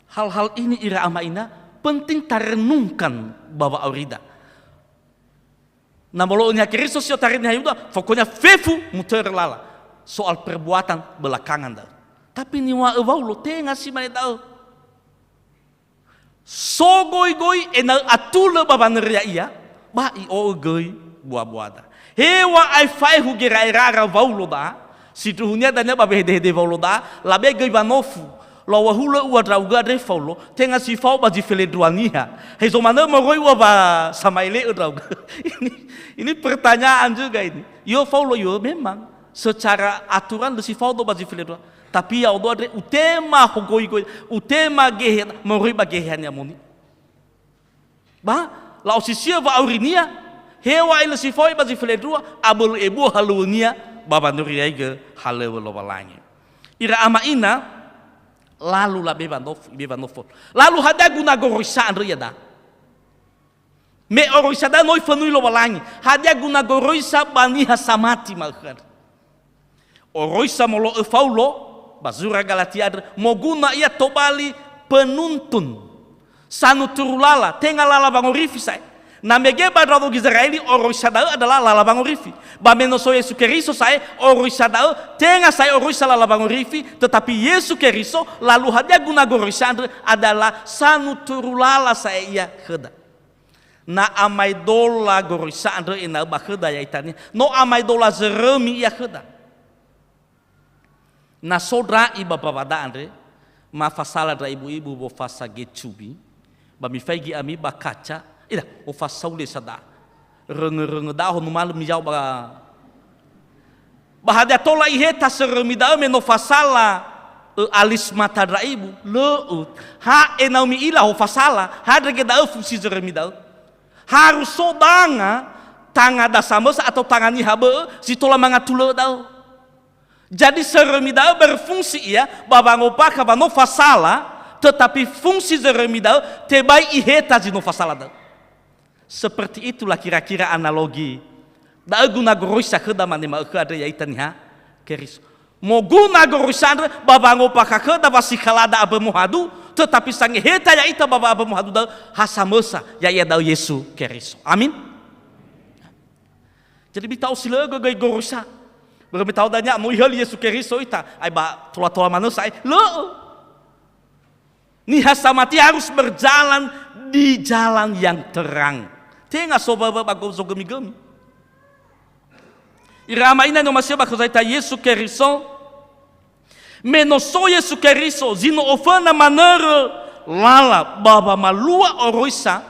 Hal-hal ini ira ama ina, penting tarenungkan ba wa'aurida. Na molo'ö niha Keriso si otarai niha Yehuda, pokoknya fefu mutörö lala. Soal perbuatan belakangan da'ö. Tapi niŵa'ö Waulo, tenga si mane da'ö. Sogoi-goi ena'ö atulö ba wanöri ya'ia, ba i'o'ö göi bua-buada. Heŵa'ae faehu gera'era'ara Waulo da'a, sindruhunia dania ba wehede-hede Waulo da'a, labe göi wanofu. Lawahulö ua ndra'ugö andre Faulo, tenga si fao ba zi felendrua niha. Hezo manö moroi ua wa sama'ele'ö ndra'ugö. Ini, ini pertanyaan juga ini. Yo Faulo, yo memang. Secara aturan lö si fao do ba zi felendrua. Tapi ya'odo andre utema hogoi-goi, utema gehe moroi ba geheha ni'amoni. Ba la'osisi'ö wa'aurinia, heŵa'ae lö si fao ba zi felendrua, abölö ebua halöŵönia ba wanöri yaigö halöŵö Lowalangi. Ira ama ina, lalu labe wanofu, ibe wanofu. Lalu hadia guna goroisa andrö iada'a? Me oroisa da'ö no ifönui Lowalangi. Hadia guna goroisa ba niha samati ma'ökhö andrö? Oroisa molo'ö Faulo ba zura Galatia andrö, moguna ia tobali penuntun. Sanuturu lala, tenga lala wangorifi sa'ae. Na mege ba ndraono Gizera'eli, oroisa da'ö adalah lala wangorifi. Ba me no so Yesu Keriso sa'ae, oroisa da'ö, tenga sa'ae oroisa lala wangorifi, tetapi Yesu Keriso, lalu hadia guna goroisa andrö adalah sanuturu lala sa'ae ia khöda. Na amaedola goroisa andrö ena'ö ba khöda ya'ita niha. No amaedola zörömi ia khöda. Na so ndra'i ba mbawada andre, ma fasala ndra ibu-ibu wofasa gecumi, ba mifaigi ami ba kaca, ira, ofasaule sa da'a. Röngö-röngö da'a ho numalö miyao ba, ba hadia tola iheta sörömi da'ö me no fasala Ö, alis mata ndra ibu, lö'ö. Ha ena'ö mi'ila ho fasala, ha ndrege da'ö fungsi zörömi da'ö. Harus so danga tanga da samösa atau tanga niha bö'ö si tola mangatulö da'ö. Jadi sörömi da'ö berfungsi ia ba wangombakha wa no fasala, tetapi fungsi zörömi da'ö tebai iheta zi no fasala da'ö. Seperti itulah kira-kira analogi. Da'ö guna goroisa khöda mane ma'ökhö andrö ya'ita niha Keriso. Moguna goroisa andrö ba wangombakha khöda wa si khalada ambö mohadu, tetapi sangeheta ya'ita ba wa'ambö mohadu da'ö ha samösa, ya'ia da'ö Yesu Keriso. Amin. Jadi mita'o si lö'ö göi goroisa. Börö me ta'o dania no ihöli Yesu Keriso ita, ai ba tola-tola manö sa'ae. Lö'ö. Niha samati harus berjalan di jalan yang terang. Tenga so wöwö ba go-, zogömi-gömi. Ira ama ina ni'omasi'ö ba khö Zaita Yesu Keriso, me no so Yesu Keriso, zi no oföna manörö lala ba wamalua oroisa,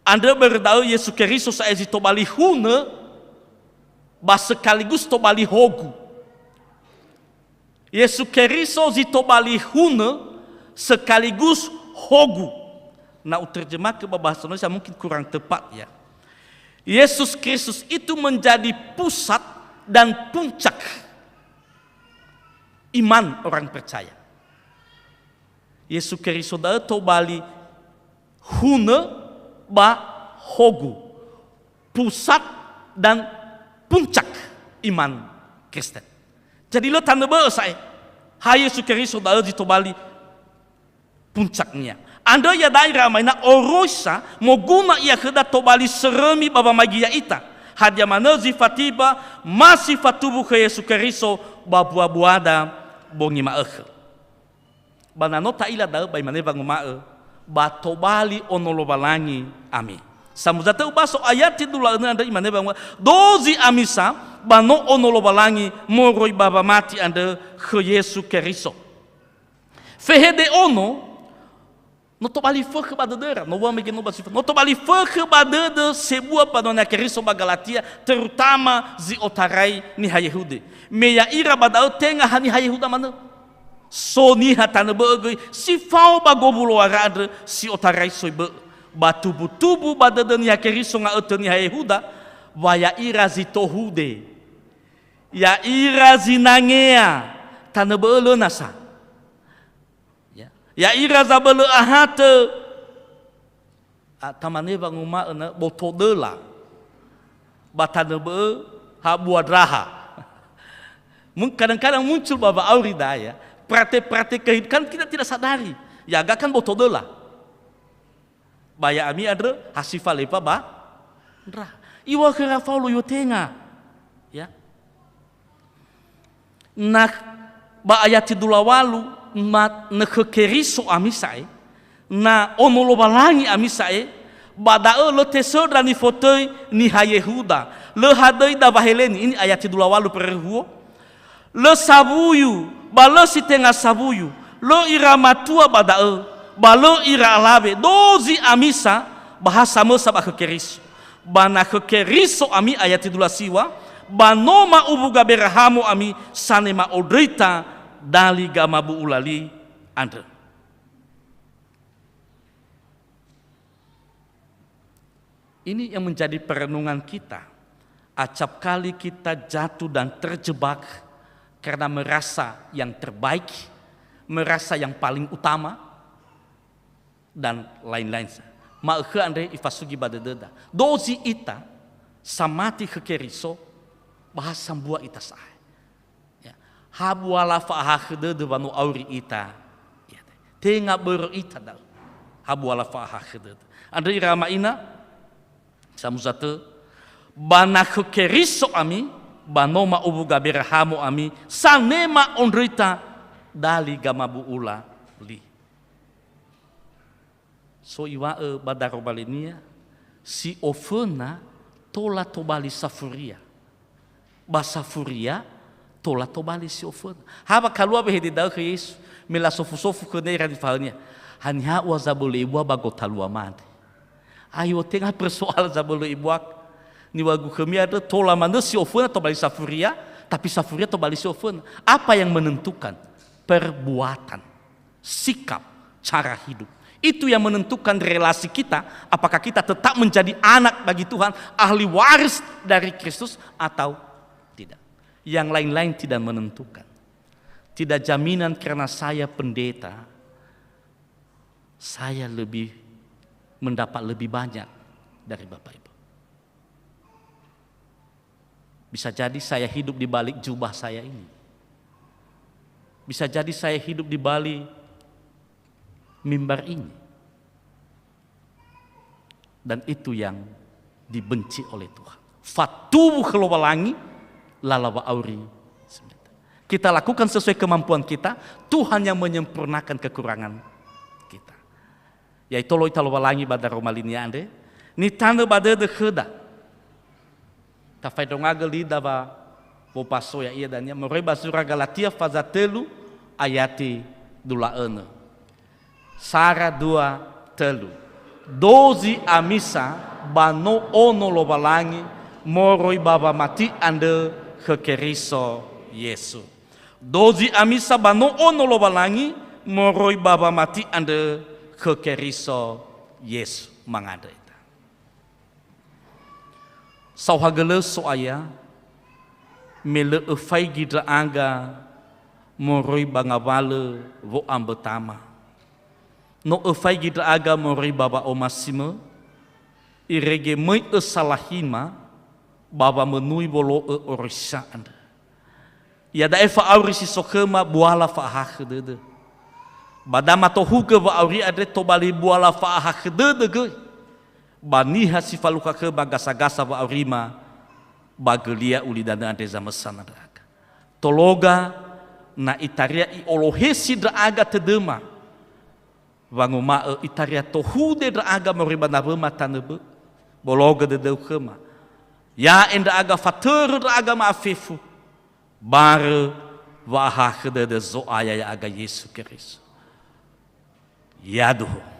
andrö börö da'ö Yesu Keriso sa'ae zi tobali hunö, ba sekaligus tobali hogu. Yesu Keriso zi tobali hunö sekaligus hogu. Na uterjemahkan ba bahasa Indonesia mungkin kurang tepat ya. Yesus Kristus itu menjadi pusat dan puncak iman orang percaya. Yesu Keriso da'ö tobali hunö ba hogu, pusat dan puncak iman Kristen. Jadi lö tanö bö'ö sa'ae. Ha Yesu Keriso da'ö zi tobali puncaknia. Andrö iada'e ira ama ina oroisa moguna ia khöda tobali sörömi ba wamaigi ya'ita. Hadia manö zi fatiba ma si fatuwu khö Yesu Keriso ba mbua-mbuada bongi ma'ökhö. Ba na no ta'ila da'ö ba imane wanguma'ö, "Ba tobali ono Lowalangi ami." Samuza tö ubaso ayati dula'ö nö andrö imane wanguma'ö, "Dozi ami sa ba no ono Lowalangi moroi ba wamati andrö khö Yesu Keriso." Fehede ono, no tobali fökhö ba dödöra, no wamege no ba sifa-, no tobali fökhö ba dödö sebua mbanua Niha Keriso ba Galatia, terutama zi otarai niha Yehude. Me ya'ira ba da'ö tenga ha niha Yehuda manö. So niha tanö bö'ö göi si fao ba gowuloara andrö si otarai soi bö'ö. Ba tubutubu ba dödö Niha Keriso nga'ötö niha Yehuda, wa ya'ira zi tohude. Ya'ira zinangea, tanö bö'ö lö nasa. Ya. Ya'ira zabölö ahatö, a, tamane wanguma'ö na boto döla. Ba tanö bö'ö ha bua ndraha. Mun-, kadang-kadang muncul ba wa'auri da ya. Praktek-praktek kehidupan kita tidak sadari. Ya, ga kan boto döla. Ba ya'ami andrö ha si faleva ba ndraha. Iŵa'ö khöra Faulo, "Yö tenga." Ya. Na ba ayati dulawalu, ma nö khö Keriso ami sa'ae, na ono Lowalangi ami sa'ae, ba da'ö lö tesöndra nifotöi niha Yehuda, lö hadöi da waheleni, ini ayati dulawalu pererhuo, lö sawuyu, ba lö si tenga sawuyu, lö ira matua ba da'ö, ba lö ira alawe, dozi ami sa, ba ha samösa ba khö Keriso. Ba na khö Keriso ami ayati dulasiŵa, ba no ma'uwu Gaberahamo ami sanema ondröita dali gamabu'ula li andrö. Ini yang menjadi perenungan kita. Acap kali kita jatuh dan terjebak karena merasa yang terbaik, merasa yang paling utama, dan lain-lain sa. Ma'ökhö andre ifasugi ba dödöda. Dozi ita samati khö Keriso, ba ha sambua ita sa'ae. Ya. Ha buala fa'ahakhö dödö wa no auri ita. Ya. Tenga börö ita da'ö. Ha buala fa'ahakhö dödö. Andrö ira ama ina, samuza tö, ba na khö Keriso ami, ba no ma'uwu Gaberahamo ami, sanema ondröita dali gamabu'ula li. So iŵa'ö ba daroma linia, si oföna tola tobali safuria. Ba safuria tola tobali si oföna. Ha wa kalua wehede da'ö khö Yesu, me lasofu-sofu khönia ira nifahaönia. "Haniha ua zabölö ebua ba gotalua mane?" Ayo, tenga persoal zabölö ebua. Niŵa'ögu khömi andrö, tola manö si oföna tobali safuria, Tapi safuria tobali si oföna. Apa yang menentukan? Perbuatan, sikap, cara hidup. Itu yang menentukan relasi kita, apakah kita tetap menjadi anak bagi Tuhan, ahli waris dari Kristus atau tidak. Yang lain-lain tidak menentukan. Tidak jaminan karena saya pendeta, saya lebih mendapat lebih banyak dari Bapak Ibu. Bisa jadi saya hidup di balik jubah saya ini. Bisa jadi saya hidup di balik mimbar ini. Dan itu yang dibenci oleh Tuhan. Fatuwu khö Lowalangi lala wa'auri. Kita lakukan sesuai kemampuan kita, Tuhan yang menyempurnakan kekurangan kita. Ya'ito lo ita Lowalangi ba daroma linia andre, nitanö ba dödö khöda. Tafaendrongagö lida wa wobaso ya'ia dania moroi ba zura Galatia faza tölu ayati dua önö. Sara dua tölu. Dozi amisa ba no ono Lowalangi moroi ba wamati andrö khö Keriso Yesu. Dozi amisa ba no ono Lowalangi moroi ba wamati andrö khö Keriso Yesu. Mangandrö ita. Saohagölö So'aya, me lö öfaigi ndra'aga moroi ba ngawalö wo'ambötama. No öfaigi ndra'aga moroi ba wa'omasimö, irege möi ösalahima ba wamönui wolo'ö oroisa andrö. Iada'e fa'auri si so khöma buala fa'ahakhö dödö. Ba da matohugö wa'auri andre tobali buala fa'ahakhö dödö göi. Ba niha si falukha khöma gasa-gasa wa'aurima, ba gölia ulidanö andre zamösana ndra'aga. Tologa, na itaria i'olohesi ndra'aga tödöma, wanguma'ö itaria tohude ndra'aga moroi ba nawöma tanö bö'ö. Bologö dödöu khöma. Ya'e ndra'aga fatörö ndra'aga ma'afefu. Barö wa'ahakhö dödö Zo'aya ya'aga Yesu Keriso. Yaduhu.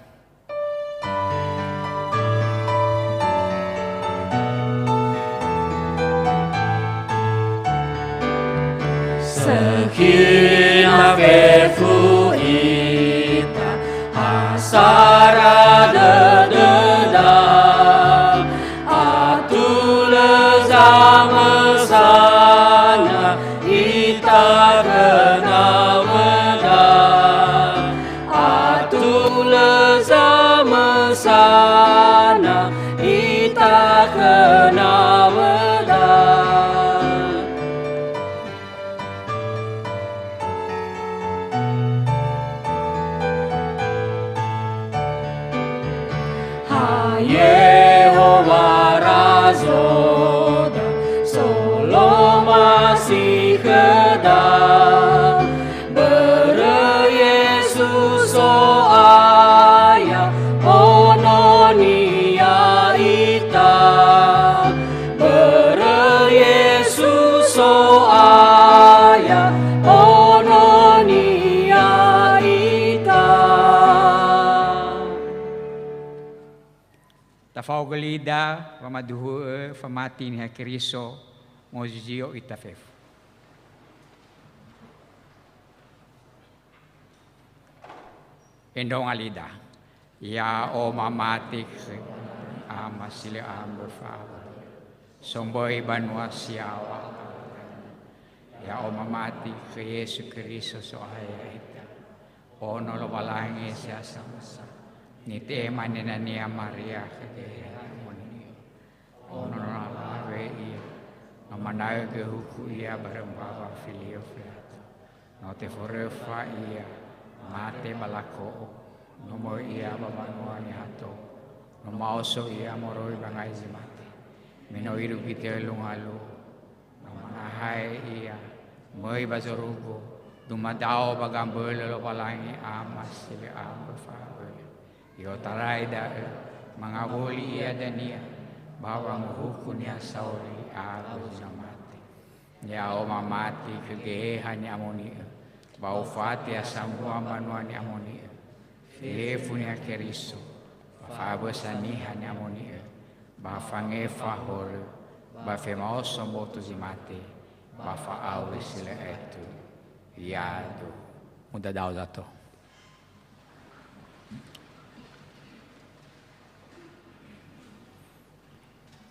Sökhi na fefu ita, ha sara dödöda. Atulö zamösana ita khö nawöda. Atulö zamösana ita khö nawöda. Ha Yehowa Razoda, solomasi khöda. Börö Yesu So'aya, Ono-Nia ita. Börö Yesu So'aya, Ono-Nia ita. Tafaogö lida, wamaduhu'ö famati Niha Keriso, mozizio ita fefu. Endronga lida. Ya'o mamati khö Ama si lö ambö fa'abölö. Somböi banua si yaŵa. Ya'o mamati khö Yesu Keriso So'aya ita. Ono Lowalangi si ha samösa. Nitema ninania Maria khö Geheha Moni'ö. Ono no alawe ia, no manaögö huku ia barö mbawa filio filato. No teforöfa ia, mate ba lako'o, no möi ia ba mbanua niha tou, no maoso ia moroi ba ngai zi mate. Me no irugi tölu ngaluo, no manahae ia, möi ba zorugo, dumadao ba gambölö Lowalangi Ama si lö ambö fa'abölö. I'otarai da'ö, mangawuli ia dania, ba wangohuku niha sauri awö zi no mate. Ya'o mamati khö Geheha Ni'amoni'ö, ba ufati ha sambua mbanua Ni'amoni'ö, fefu Niha Keriso, ba fa'abösa Niha Ni'amoni'ö, ba fangefa horö, ba femaoso mboto zi mate, Ba fa'auri si lö aetu. Yadu. Mudadao zato.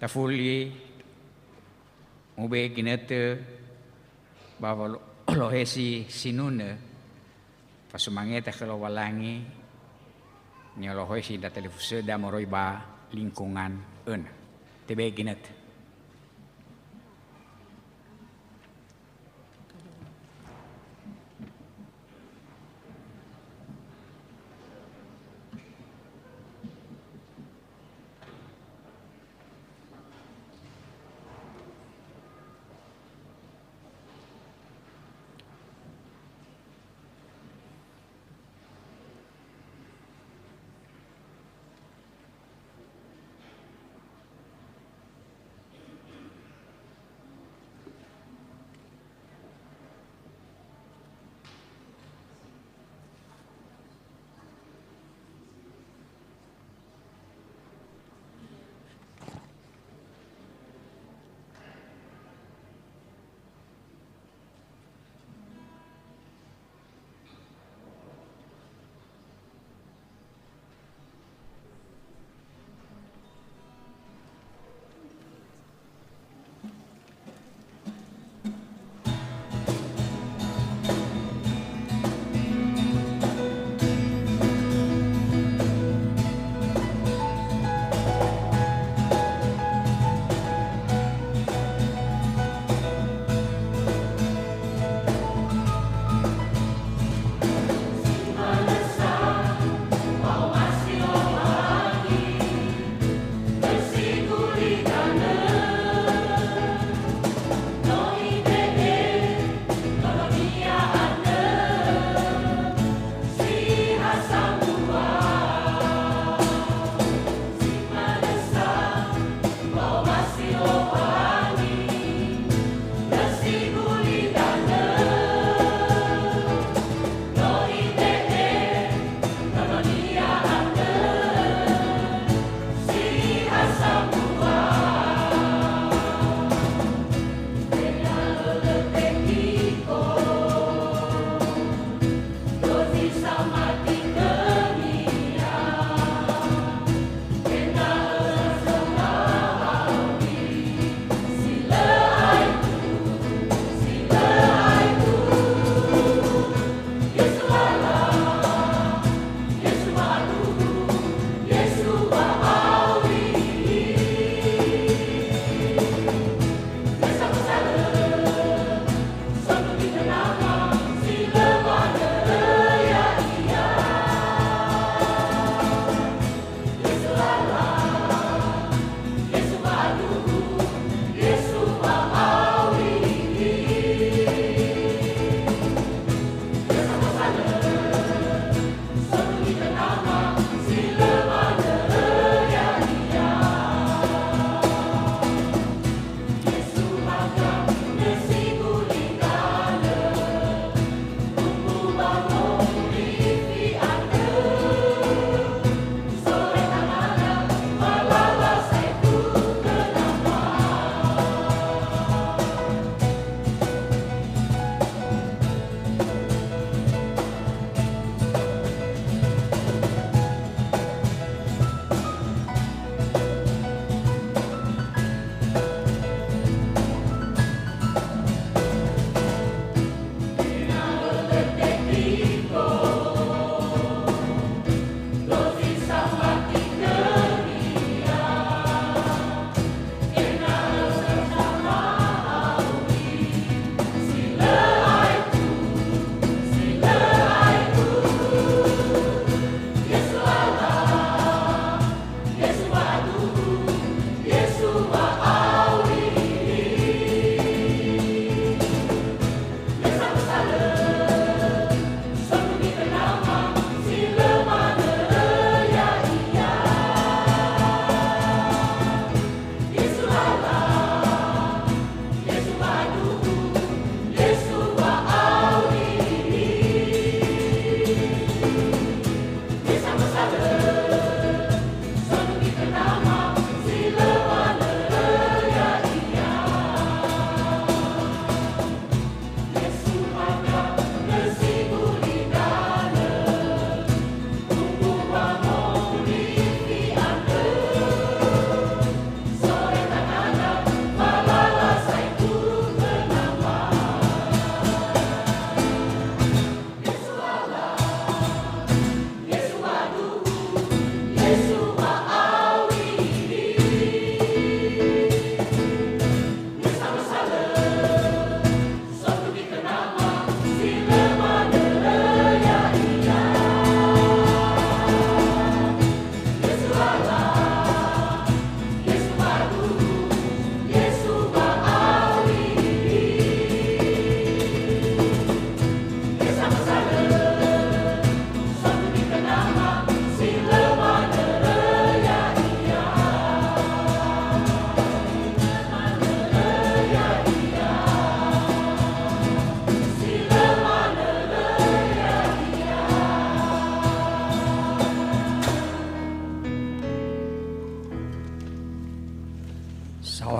Tafuli, mube'e ginötö ba wolo-, lohesi sinunö, fasumangeta khö Lowalangi, ni'olohesi ndra talifusöda moroi ba lingkungan öna. Tebe'e ginötö.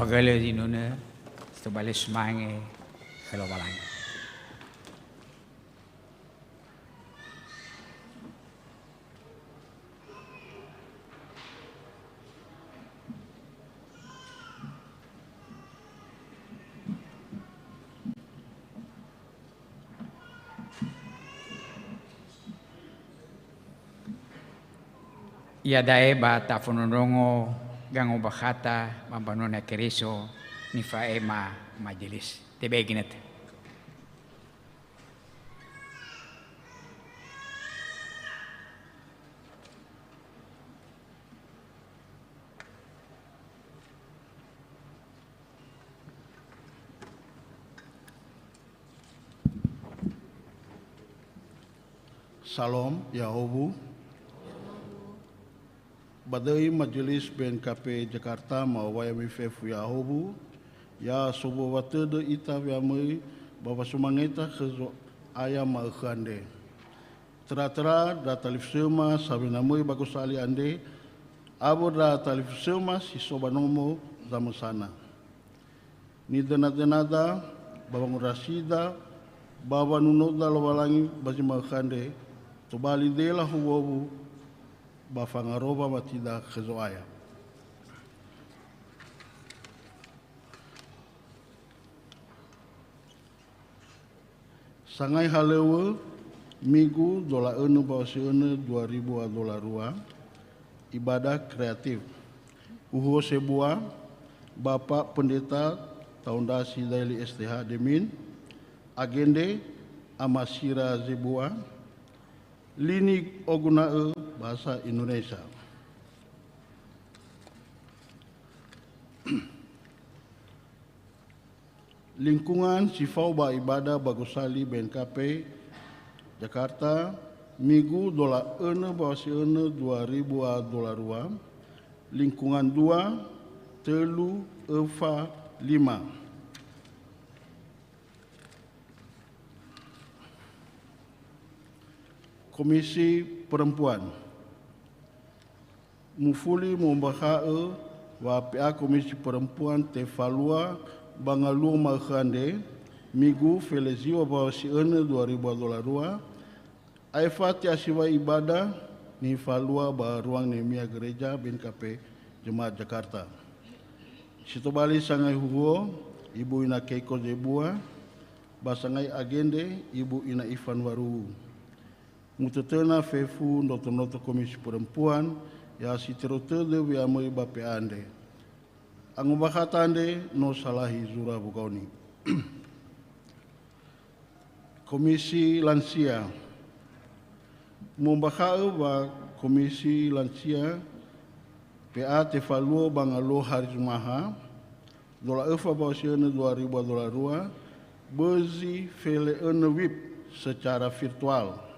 Pagölö zinunö, si tobali sumange khö Lowalangi. Iada'e ba tafondrondrongo gangombakhata ba mbanua Keriso nifa'ema majelis. Tebe'e ginötö. Salom, ya'ahowu. Ba döi Majelis B N K P Jakarta ma'owai ami fefu ya'ahowu, ya sowuwa tödö ita we'amöi ba wasumangeta khö Zo'aya ma'ökhö andre. Töra-töra ndra talifusöma sawena möi ba gosali andre, awö ndra talifusöma si so ba nomo zamösana. Nidöna-dönada ba wangondrasida ba wanunoda Lowalangi ba zi ma'ökhö andre, tobali dela howuhowu ba fangarowa matida khö Zo'aya. Sangai halöŵö, Migu, dola önö ba wasi önö dua ribu a dola rua, ibadah kreatif. Huhuo sebua, Bapak Pendeta Taondrasi Daeli S T H Demin, Agende, Amasira Zebua, Lini Oguna'ö Bahasa Indonesia. Lingkungan si fao ba ibadah ba gosali B N K P Jakarta, Migu, dola önö ba wasi önö dua ribu a dola rua, lingkungan dua, tölu, öfa, lima. Komisi Perempuan. Mufuli mu'ombakha'ö wa P A Komisi Perempuan tefalua ba ngaluo ma'ökhö andre, Migu, fele ziwa ba wasi önö dua ribu a dola rua, aefa te'asiwai ibadah nifalua ba ruang Nehemia Gereja B N K P Jemaat Jakarta. Si tobali sangai huhuo, Ibu Ina Keiko Zebua, ba sangai agende, Ibu Ina Ifan Waruwu. Mutötöna fefu ndroto-ndroto Komisi Perempuan, ya si terou tödö we'amöi ba P A andre. Angombakhata andre no salahi zura wogaoni. Komisi Lansia. Mu'ombakha'ö wa Komisi Lansia P A tefaluo ba ngaluo hari Zumaha, dola öfa ba wasi önö dua ribu a dola rua, bözi fele önö wib secara virtual.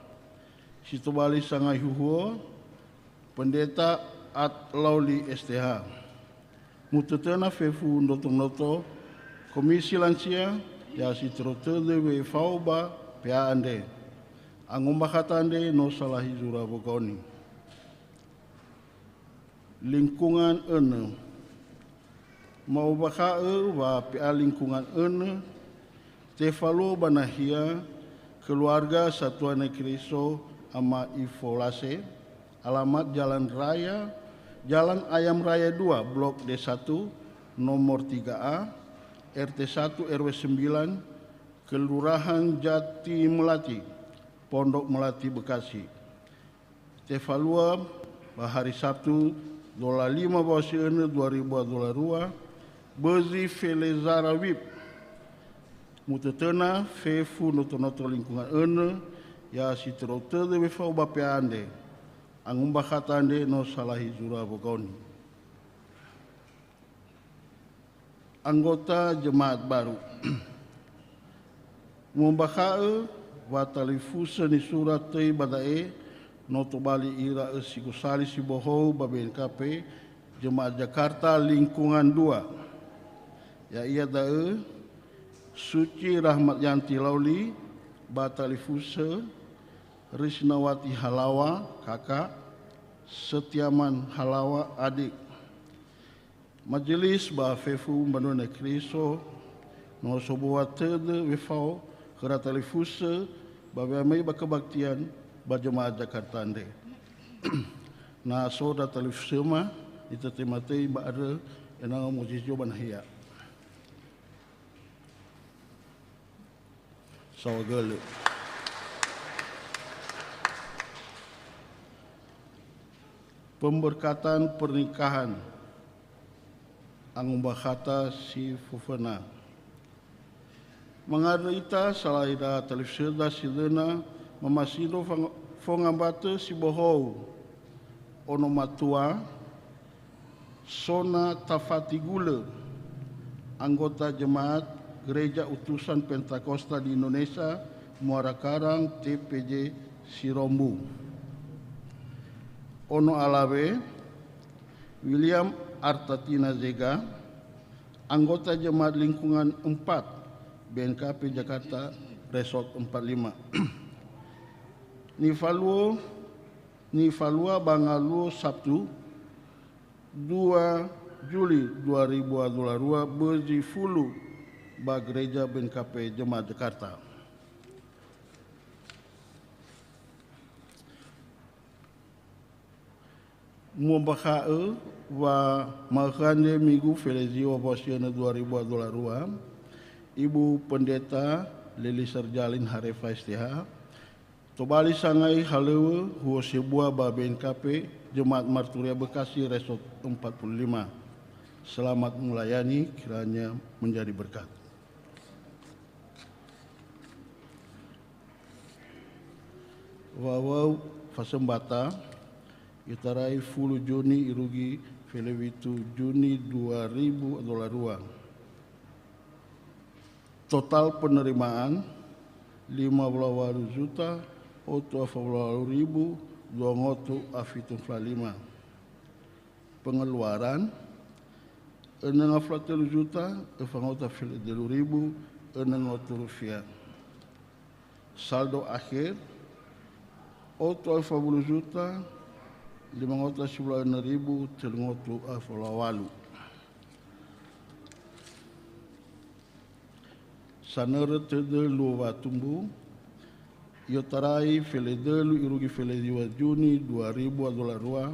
Si tobali sangai huhuo, Pendeta At Lauli S T H. Mutötöna fefu ndroto-ndroto Komisi Lansia, ya si terou tödö wefao ba P A andre. Angombakhata andre no salahi zura wogaoni. Lingkungan önö. Ma'ombakha'ö wa P A Lingkungan önö, tefaluo ba nahia, Keluarga Satuan Keriso Ama Ifolase, alamat Jalan Raya, Jalan Ayam Raya dua, Blok D satu, nomor tiga A, R T satu R W sembilan, Kelurahan Jati Melati, Pondok Melati, Bekasi. Tefalua ba hari Sabtu, dola lima ba wasi önö dua ribu a dola rua, bözi fele zara wib. Mutötöna fefu ndroto-ndroto Lingkungan önö, ya si terou tödö wefao ba P A andre. Angombakhata andre no salahi zura wogaoni. Anggota jemaat baru. Mu'ombakha'ö wa talifusö nisura töi ba da'e, no tobali ira ösi gosali si bohou ba B N K P Jemaat Jakarta Lingkungan dua. Ya'ia da'ö, Suci Rahmat Yanti Lauli ba talifusö, Risnawati Halawa, K K, Setiaman Halawa, Adik. Majelis ba fefu mbanua Niha Keriso, no sobua tödö wefao khöra talifusö ba we'amöi ba kebaktian ba jemaat Jakarta andre. Na so ndra talifusöma, itete matei ba andrö ena'ö mozizio ba nahia. Saohagölö. Pemberkatan pernikahan angombakhata si föföna. Mangandrö ita salai ndra talifusöda si zöna mamasindro fang-, fongambatö si bohou, ono matua, Sona Tafati Gulö, anggota jemaat Gereja Utusan Pentakosta di Indonesia, Muara Karang, T P J Sirombu. Ono alawe, William Artatina Zega, anggota jemaat lingkungan empat, B N K P Jakarta, Resort empat lima. Nifaluo, nifalua ba ngaluo Sabtu, dua Juli dua ribu dua puluh dua, bözi fulu ba Gereja B N K P Jemaat Jakarta. Mu'ombakha'ö wa ma'ökhö andre Migu Felezio Wasiönö dua ribu dua puluh dua, Ibu Pendeta Leli Serjalin Harefa S T H, Tobali sangai halöŵö huo sebua ba B N K P Jemaat Marturia Bekasi Resort empat puluh lima. Selamat melayani, kiranya menjadi berkat. Wawau fasembata, itarai fulu Juni irugi felewitu Juni dua ribu dua puluh dua. Total penerimaan, lima puluh walu juta, otu afa walu ribu, dua ngotu afa fitu puluh lima. Pengeluaran, eneng afa telu juta, efa ngotu afa delu ribu, eneng ngotu rupiah. Saldo akhir, otu afa wulu juta, lima ngotu afa sepuluh enam ribu, telu ngotu afa walu. Sanörö tödö luo watumbu, i'otarai feledölu irugi felediwa Juni dua ribu dua puluh dua,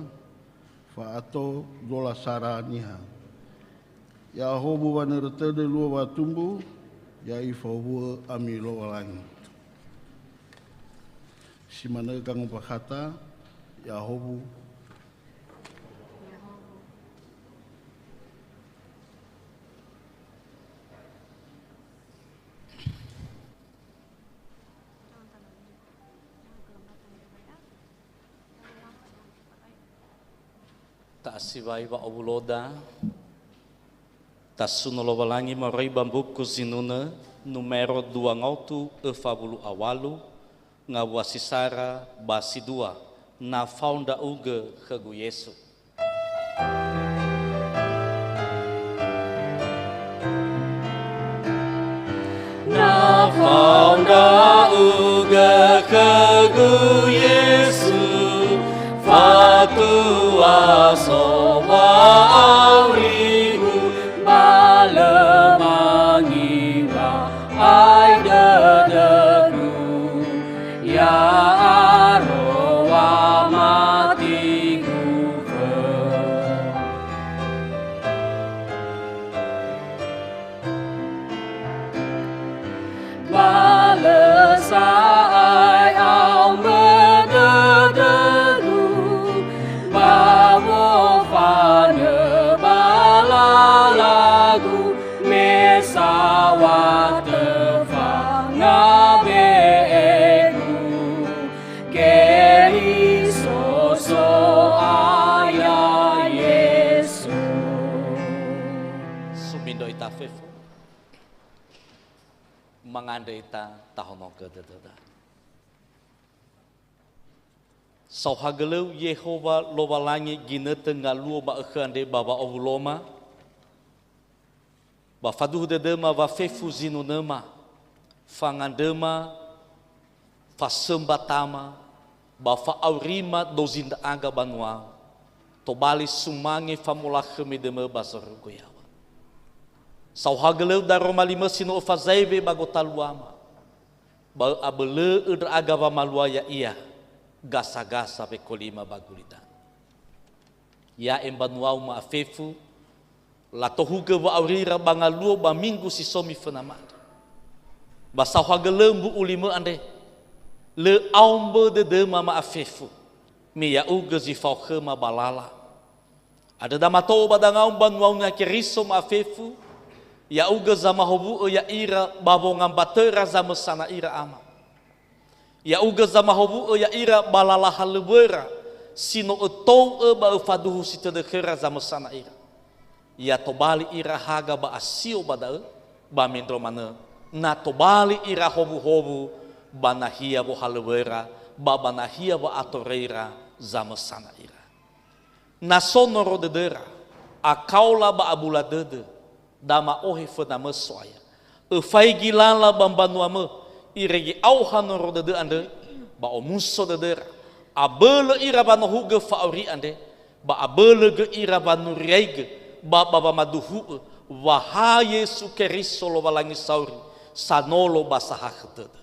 fa'ato dola sara niha. Ya'ahowu wanörö tödö luo watumbu, ya ifahowu'ö ami Lowalangi. Si manö gangombakhata, ya'ahowu. Ta'asiwai wa'owuloda, tasuno Lowalangi moroi ba Mbuku Zinunö numero dua ngotu öfa wulu a walu, ngawua si sara ba si dua, Na fao ndra'ugö khögu Yesu. Na fao ndra'ugö khögu Yesu, fatua so wa'aurigu, ba lö mangiwa ai dödögu, ya'aroa matigu khö. Ba lö sa'ae aombö dödögu, ba wofanö ba lalagu, me saŵa töfa ngabe'egu, Keriso So'aya Yesu. Sumindro ita fefu. Mangandrö ita, tahonogö dödöda. Saohagölö-U Yehowa Lowalangi ginötö ngaluo ma'ökhö andre ba wa'owuloma, ba faduhu dödöma wa fefu zinunöma, fangandröma, fasömbatama, ba fa'aurima dozi ndra'aga banua-U. Tobali sumange famolakhömi dömö ba zorugo yaŵa. Saohagölö daroma limö si no öfazaewe ba gotaluama. Ba ö'abölö'ö ndra'aga wamalua ya'ia, gasa-gasa wekolima ba gulidanö. Ya'e mbanuau ma'afefu, latohugö wa'aurira ba ngaluo ba minggu si so miföna ma'andrö. Ba saohagölö mbu'u limö andre, lö aombö dödöma ma'afefu, me ya'ugö zi fao khöma ba lala. Andrö damato'ö ba dangau mbanuau Niha Keriso ma'afefu, ya'ugö zamahowu'ö ya'ira ba wongambatöra zamösana'ira ama. Ya'ugö zamahowu'ö ya'ira ba lala halöŵöra si no ötou'ö ba öfaduhusi tödö khöra zamösana'ira. Ya tobali ira haga ba asio ba da'ö, ba mendrua manö, na tobali ira howuhowu ba nahia wohalöŵöra, ba ba nahia wa'atoröira zamösana'ira. Na so noro dödöra, akaola ba abula dödö, da ma'ohe föna mö So'aya. Öfaigi lala ba mbanuamö, irege aoha noro dödö andrö, ba omuso dödöra. Abölö ira wanohugö fa'auri andre, ba abölö göi ira wanuriaigö, ba ba wamaduhu'ö, wa ha Yesu Keriso Lowalangi sauri, sanolo ba sahakhö dödö.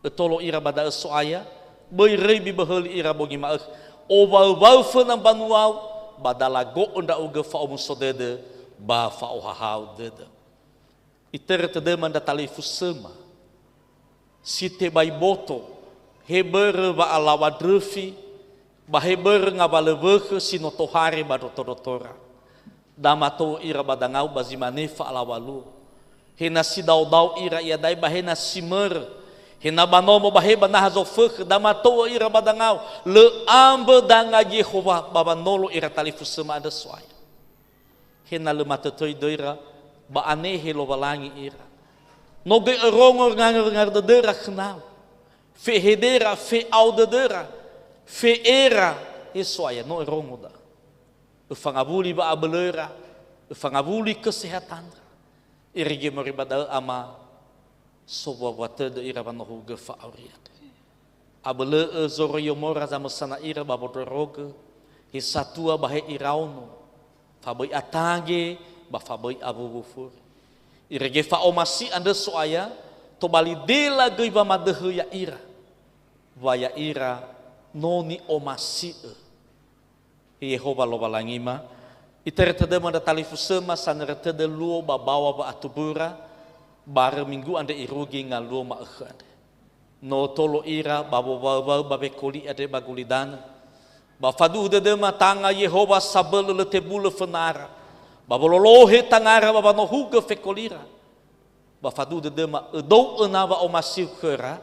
Ötolo ira ba da'ö So'aya, böi röi biböhöli ira bongi ma'ökhö. Owaöwaö föna mbanuau, ba dalago'ö ndra'ugö fa'omuso dödö, ba fa'ohahau dödö. Itörö tödöma ndra talifusöma, si tebai boto, he börö wa'alaŵa ndröfi, ba he börö ngawalö wökhö si no tohare ba ndrotondrotora. Da mato'ö ira ba dangau ba zi mane fa'alaŵa luo. He na si daodao ira iada'e ba he na si mörö. He na ba nomo ba he ba naha zofökhö, da mato'ö ira ba dangau. Lö ambö danga Yehowa ba wanolo ira talifusöma andrö So'aya. He na lö matötöi döira, ba anehe Lowalangi ira. No göi örongo ngangar-ngangar dödöra khönau. Fe'ehedera, fe'ao dödöra, fe'era, he So'aya, no örongo da. Öfangawuli wa'abölöra, öfangawuli kesehatandra. Irege moroi ba da'ö, Ama, sowuawua tödö ira wanohugö fa'auri andrö. Abölö'ö zoroiomora zamösana'ira ba wondrorogö, he satua ba he iraono, fa böi atange, ba fa böi awuwu furi. Irege fa'omasi andrö So'aya, tobali dela göi wamadöhö ya'ira, wa ya'ira no ni'omasi'ö. He Yehowa Lowalangima, itörö tödöma ndra talifusöma sanörö tödö luo ba baŵa wa'atumbura, barö minggu andre irugi ngaluo ma'ökhö andre. No tolo ira ba wowaöwaö ba wekoli andre ba gulidanö. Ba faduhu dödöma tanga Yehowa sabölö lö tebulö fönara, ba wololohe tangara ba wanohugö fekolira. Ba faduhu dödöma ödou'ö na wa'omasiu khöra,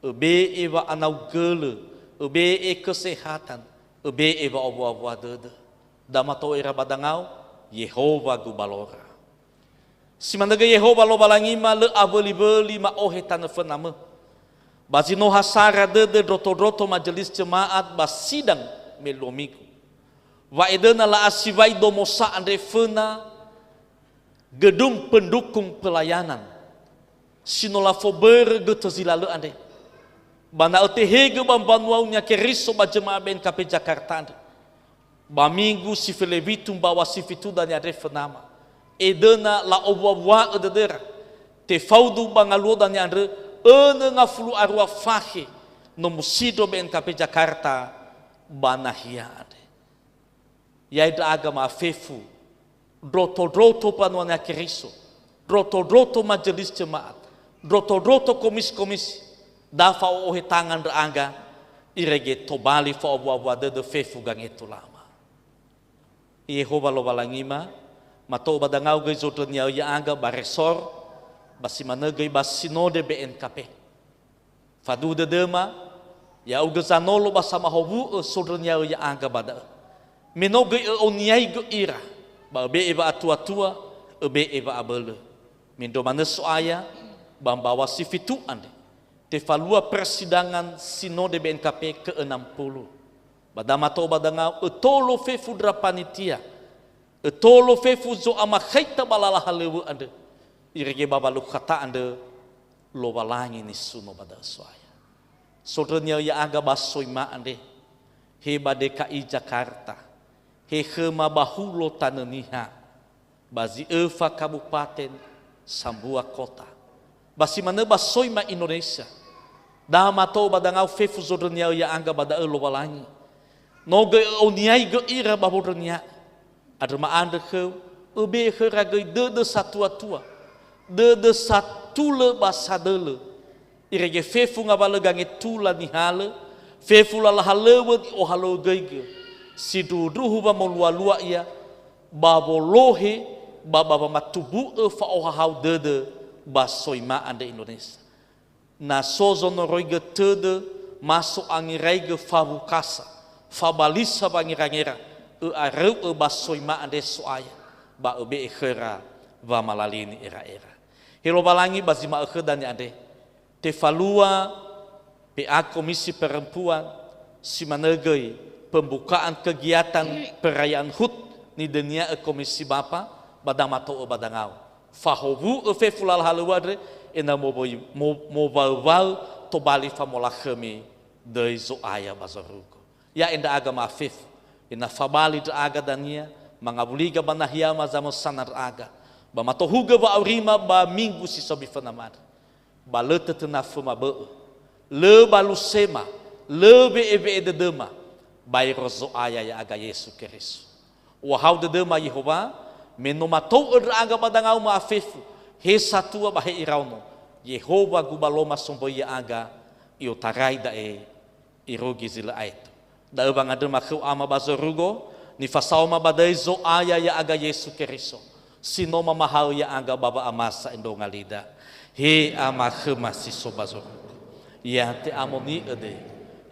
öbe'e wa'anaugölö, öbe'e kesehatan, öbe'e wa'owuawua dödö. Da mato'ö ira ba dangau, Yehowa gubalora. Si manö göi Yehowa Lowalangima lö awöliwöli ma'ohe tanö fönamö. Ba zi no ha sara dödö ndrotondroto majelis jemaat ba sidang me luo migu. Wa'edöna la'asiwai domosa andre föna, gedung pendukung pelayanan si no lafobörö götö zi lalö andre. Ba na ötehegö ba mbanuau Niha Keriso ba jemaah B N K P Jakarta andre. Ba minggu si felewitu mbaŵa si fitu dania andre fönama. Edöna la'owuawua'ö dödöra. Tefaudu ba ngaluo dania andrö önö ngafulu arua fakhe no musindro B N K P Jakarta ba nahia andre. Ya'e ndra'aga ma'afefu, ndrotondroto mbanua Niha Keriso, ndrotondroto majelis jemaat, ndrotondroto komisi-komisi, da fa'o'ohe tanga ndra'aga, irege tobali fa'owuawua dödö fefu gangetulama. Yehowa Lowalangima, mato'ö ba dangau göi zondrönia'ö ya'aga ba resor, ba si manö göi ba sinode B N K P. Faduhu dödöma, ya'ugö zanolo ba samahowu'ö sondrönia'ö ya'aga ba da'ö. Me no göi ö'oniaigö ira, ba öbe'e wa'atuatua, öbe'e wa'abölö. Mendrua manö So'aya, ba mbaŵa si fitu andre, tefalua persidangan Sinode B N K P ke enam puluh. Ba da mato'ö ba dangau, ötolo fefu ndra panitia, ötolo fefu zo'amakhaita ba lala halöŵö andrö, irege ba walukhata andrö, Lowalangi nisuno ba da'ö So'aya. Sondrönia'ö ya'aga ba Soima andre, he ba D K I Jakarta, He khöma ba hulo tanö niha, ba zi öfa kabupaten sambua kota. Ba si manö ba soi ma Indonesia. Da mato'ö ba dangau fefu zondrönia'ö ya'aga ba da'ö Lowalangi. No göi ö'oniaigö ira ba wondrönia'ö. Andrö ma'andrö khöu, öbe'e khöra göi dödö satuatua, dödö satulö ba sadölö. Irege fefu ngawalö gangetula nihalö, fefu lala halöŵö ni'ohalöŵögöigö, sindruhundruhu wamolualua ia, ba wolohe, ba, ba wamatumbu'ö fa'ohahau dödö ba soi ma andre Indonesia. Na so zonoroigö tödö, ma so angeraigö fawukasa, fabalisa wangerangera, ö'aröu'ö ba soi ma andre So'aya, ba öbe'e khöra wamalalini era'era. He Lowalangi ba zi ma'ökhö dania andre, tefalua P A Komisi Perempuan, si manö göi pembukaan kegiatan perayaan hut nidönia'ö Komisi Bapa ba da mato'ö ba dangau. Fahowu'ö fefu lala halöŵö andre, ena'ö mowöi-, mo-, mowaöwaö tobali famolakhömi döi Zo'aya ba zorugo. Ya'e ndra'aga ma'afefu, ena'ö fabali ndra'aga dania, mangawuliga ba nahiama zamösana ndra'aga, ba matohugö wa'aurima ba minggu si so biföna ma'andrö. Ba lö tötöna föma bö'ö, lö balusema, lö we'ewe'e dödöma, baero Zo'aya ya'aga Yesu Keriso. Ohahau dödöma Yehowa, me no matou'ö ndra'aga ba dangau ma'afefu, he satua ba he iraono, Yehowa gubaloma somböi ya'aga, i'otarai da'e irugi zi lö aetu. Da'ö wangandröma khöu Ama ba zorugo, nifasaoma ba döi Zo'aya ya'aga Yesu Keriso, si no mamahaö ya'aga ba wa'amasa endronga lida. He Ama khöma si so ba zorugo, ya te'amoni'ö döi,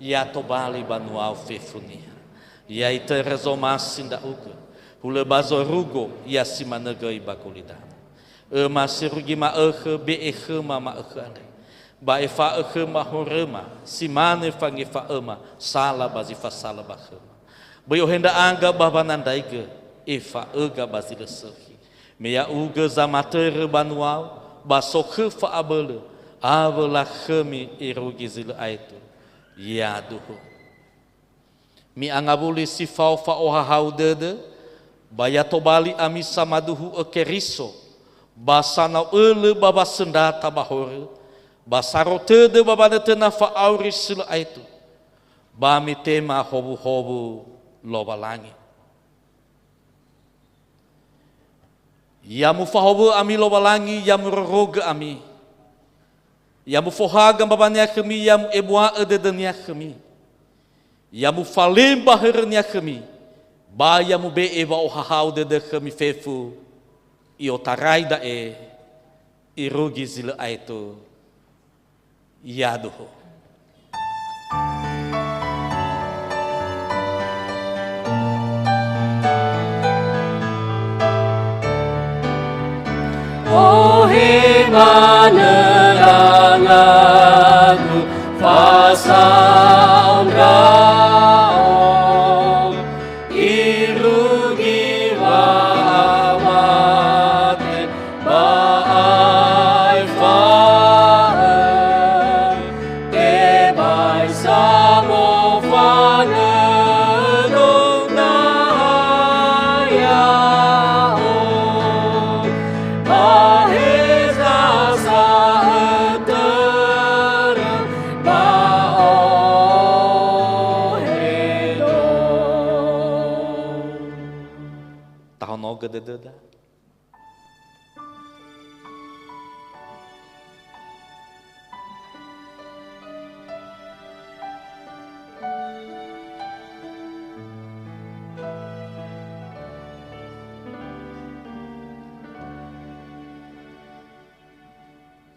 ya tobali banuau fefu niha, ya itörö zomasi ndra'ugö, hulö ba zorugo, ya si manö göi ba gulidanö. Öma si rugi ma'ökhö, be'e khöma ma'ökhö andre. Ba efa'ö khöma horöma, si mane fangefa'öma sala ba zi fasala ba khöma. Böi ohe ndra'aga ba wanandraigö, efa'öga ba zi lö sökhi. Me ya'ugö zamatörö banuau, ba sokhö fa'abölö, awö lakhömi irugi zi lö aetu. Yaduhu. Mi'angawuli si fao fa'ohahau dödö, ba ya tobali ami samaduhu'ö Keriso, ba sanau ölö ba wasöndrata ba horö, ba saro tödö ba wanötöna fa'auri si lö aetu, ba mitema howuhowu Lowalangi. Ya mufahowu'ö ami Lowalangi, ya murorogö ami. Ya mufohaga mbawania khömi, ya mu'ebua'ö dödönia khömi. Ya mufalemba hörönia khömi, ba ya mube'e wa'ohahau dödö khömi fefu, i'otarai da'e irugi zi lö aetu. Yaduhu. Ohe manö rangagu fasao ndra'o. Irugi wa'amate ba aefa'ö, tebai sa mofanödo naha ya'o, ba heza sa'ö törö ba ohedo. Tahonogö dödöda.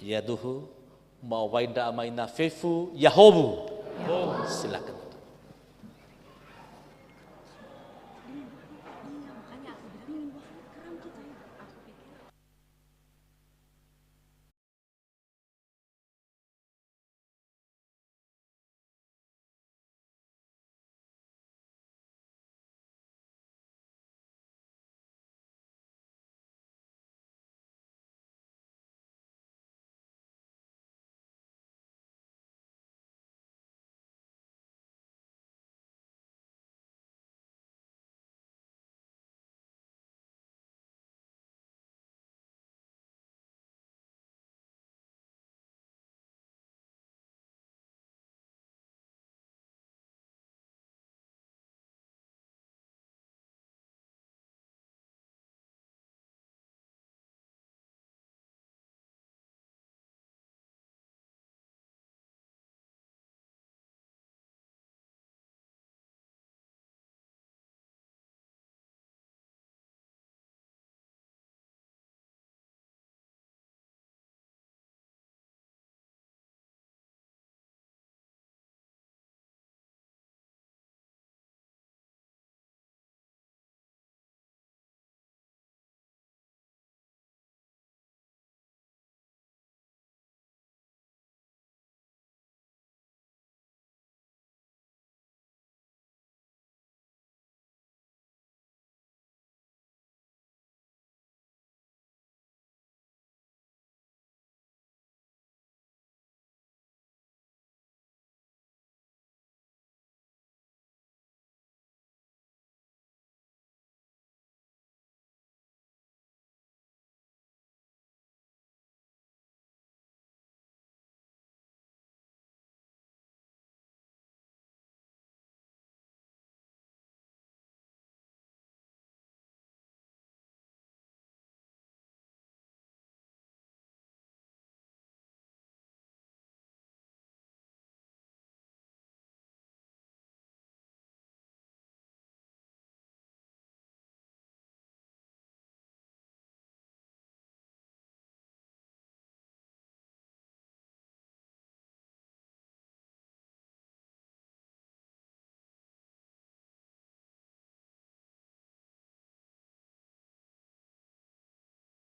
Yaduhu. Ma'owai ndra ama ina fefu, yahowu. Silakan.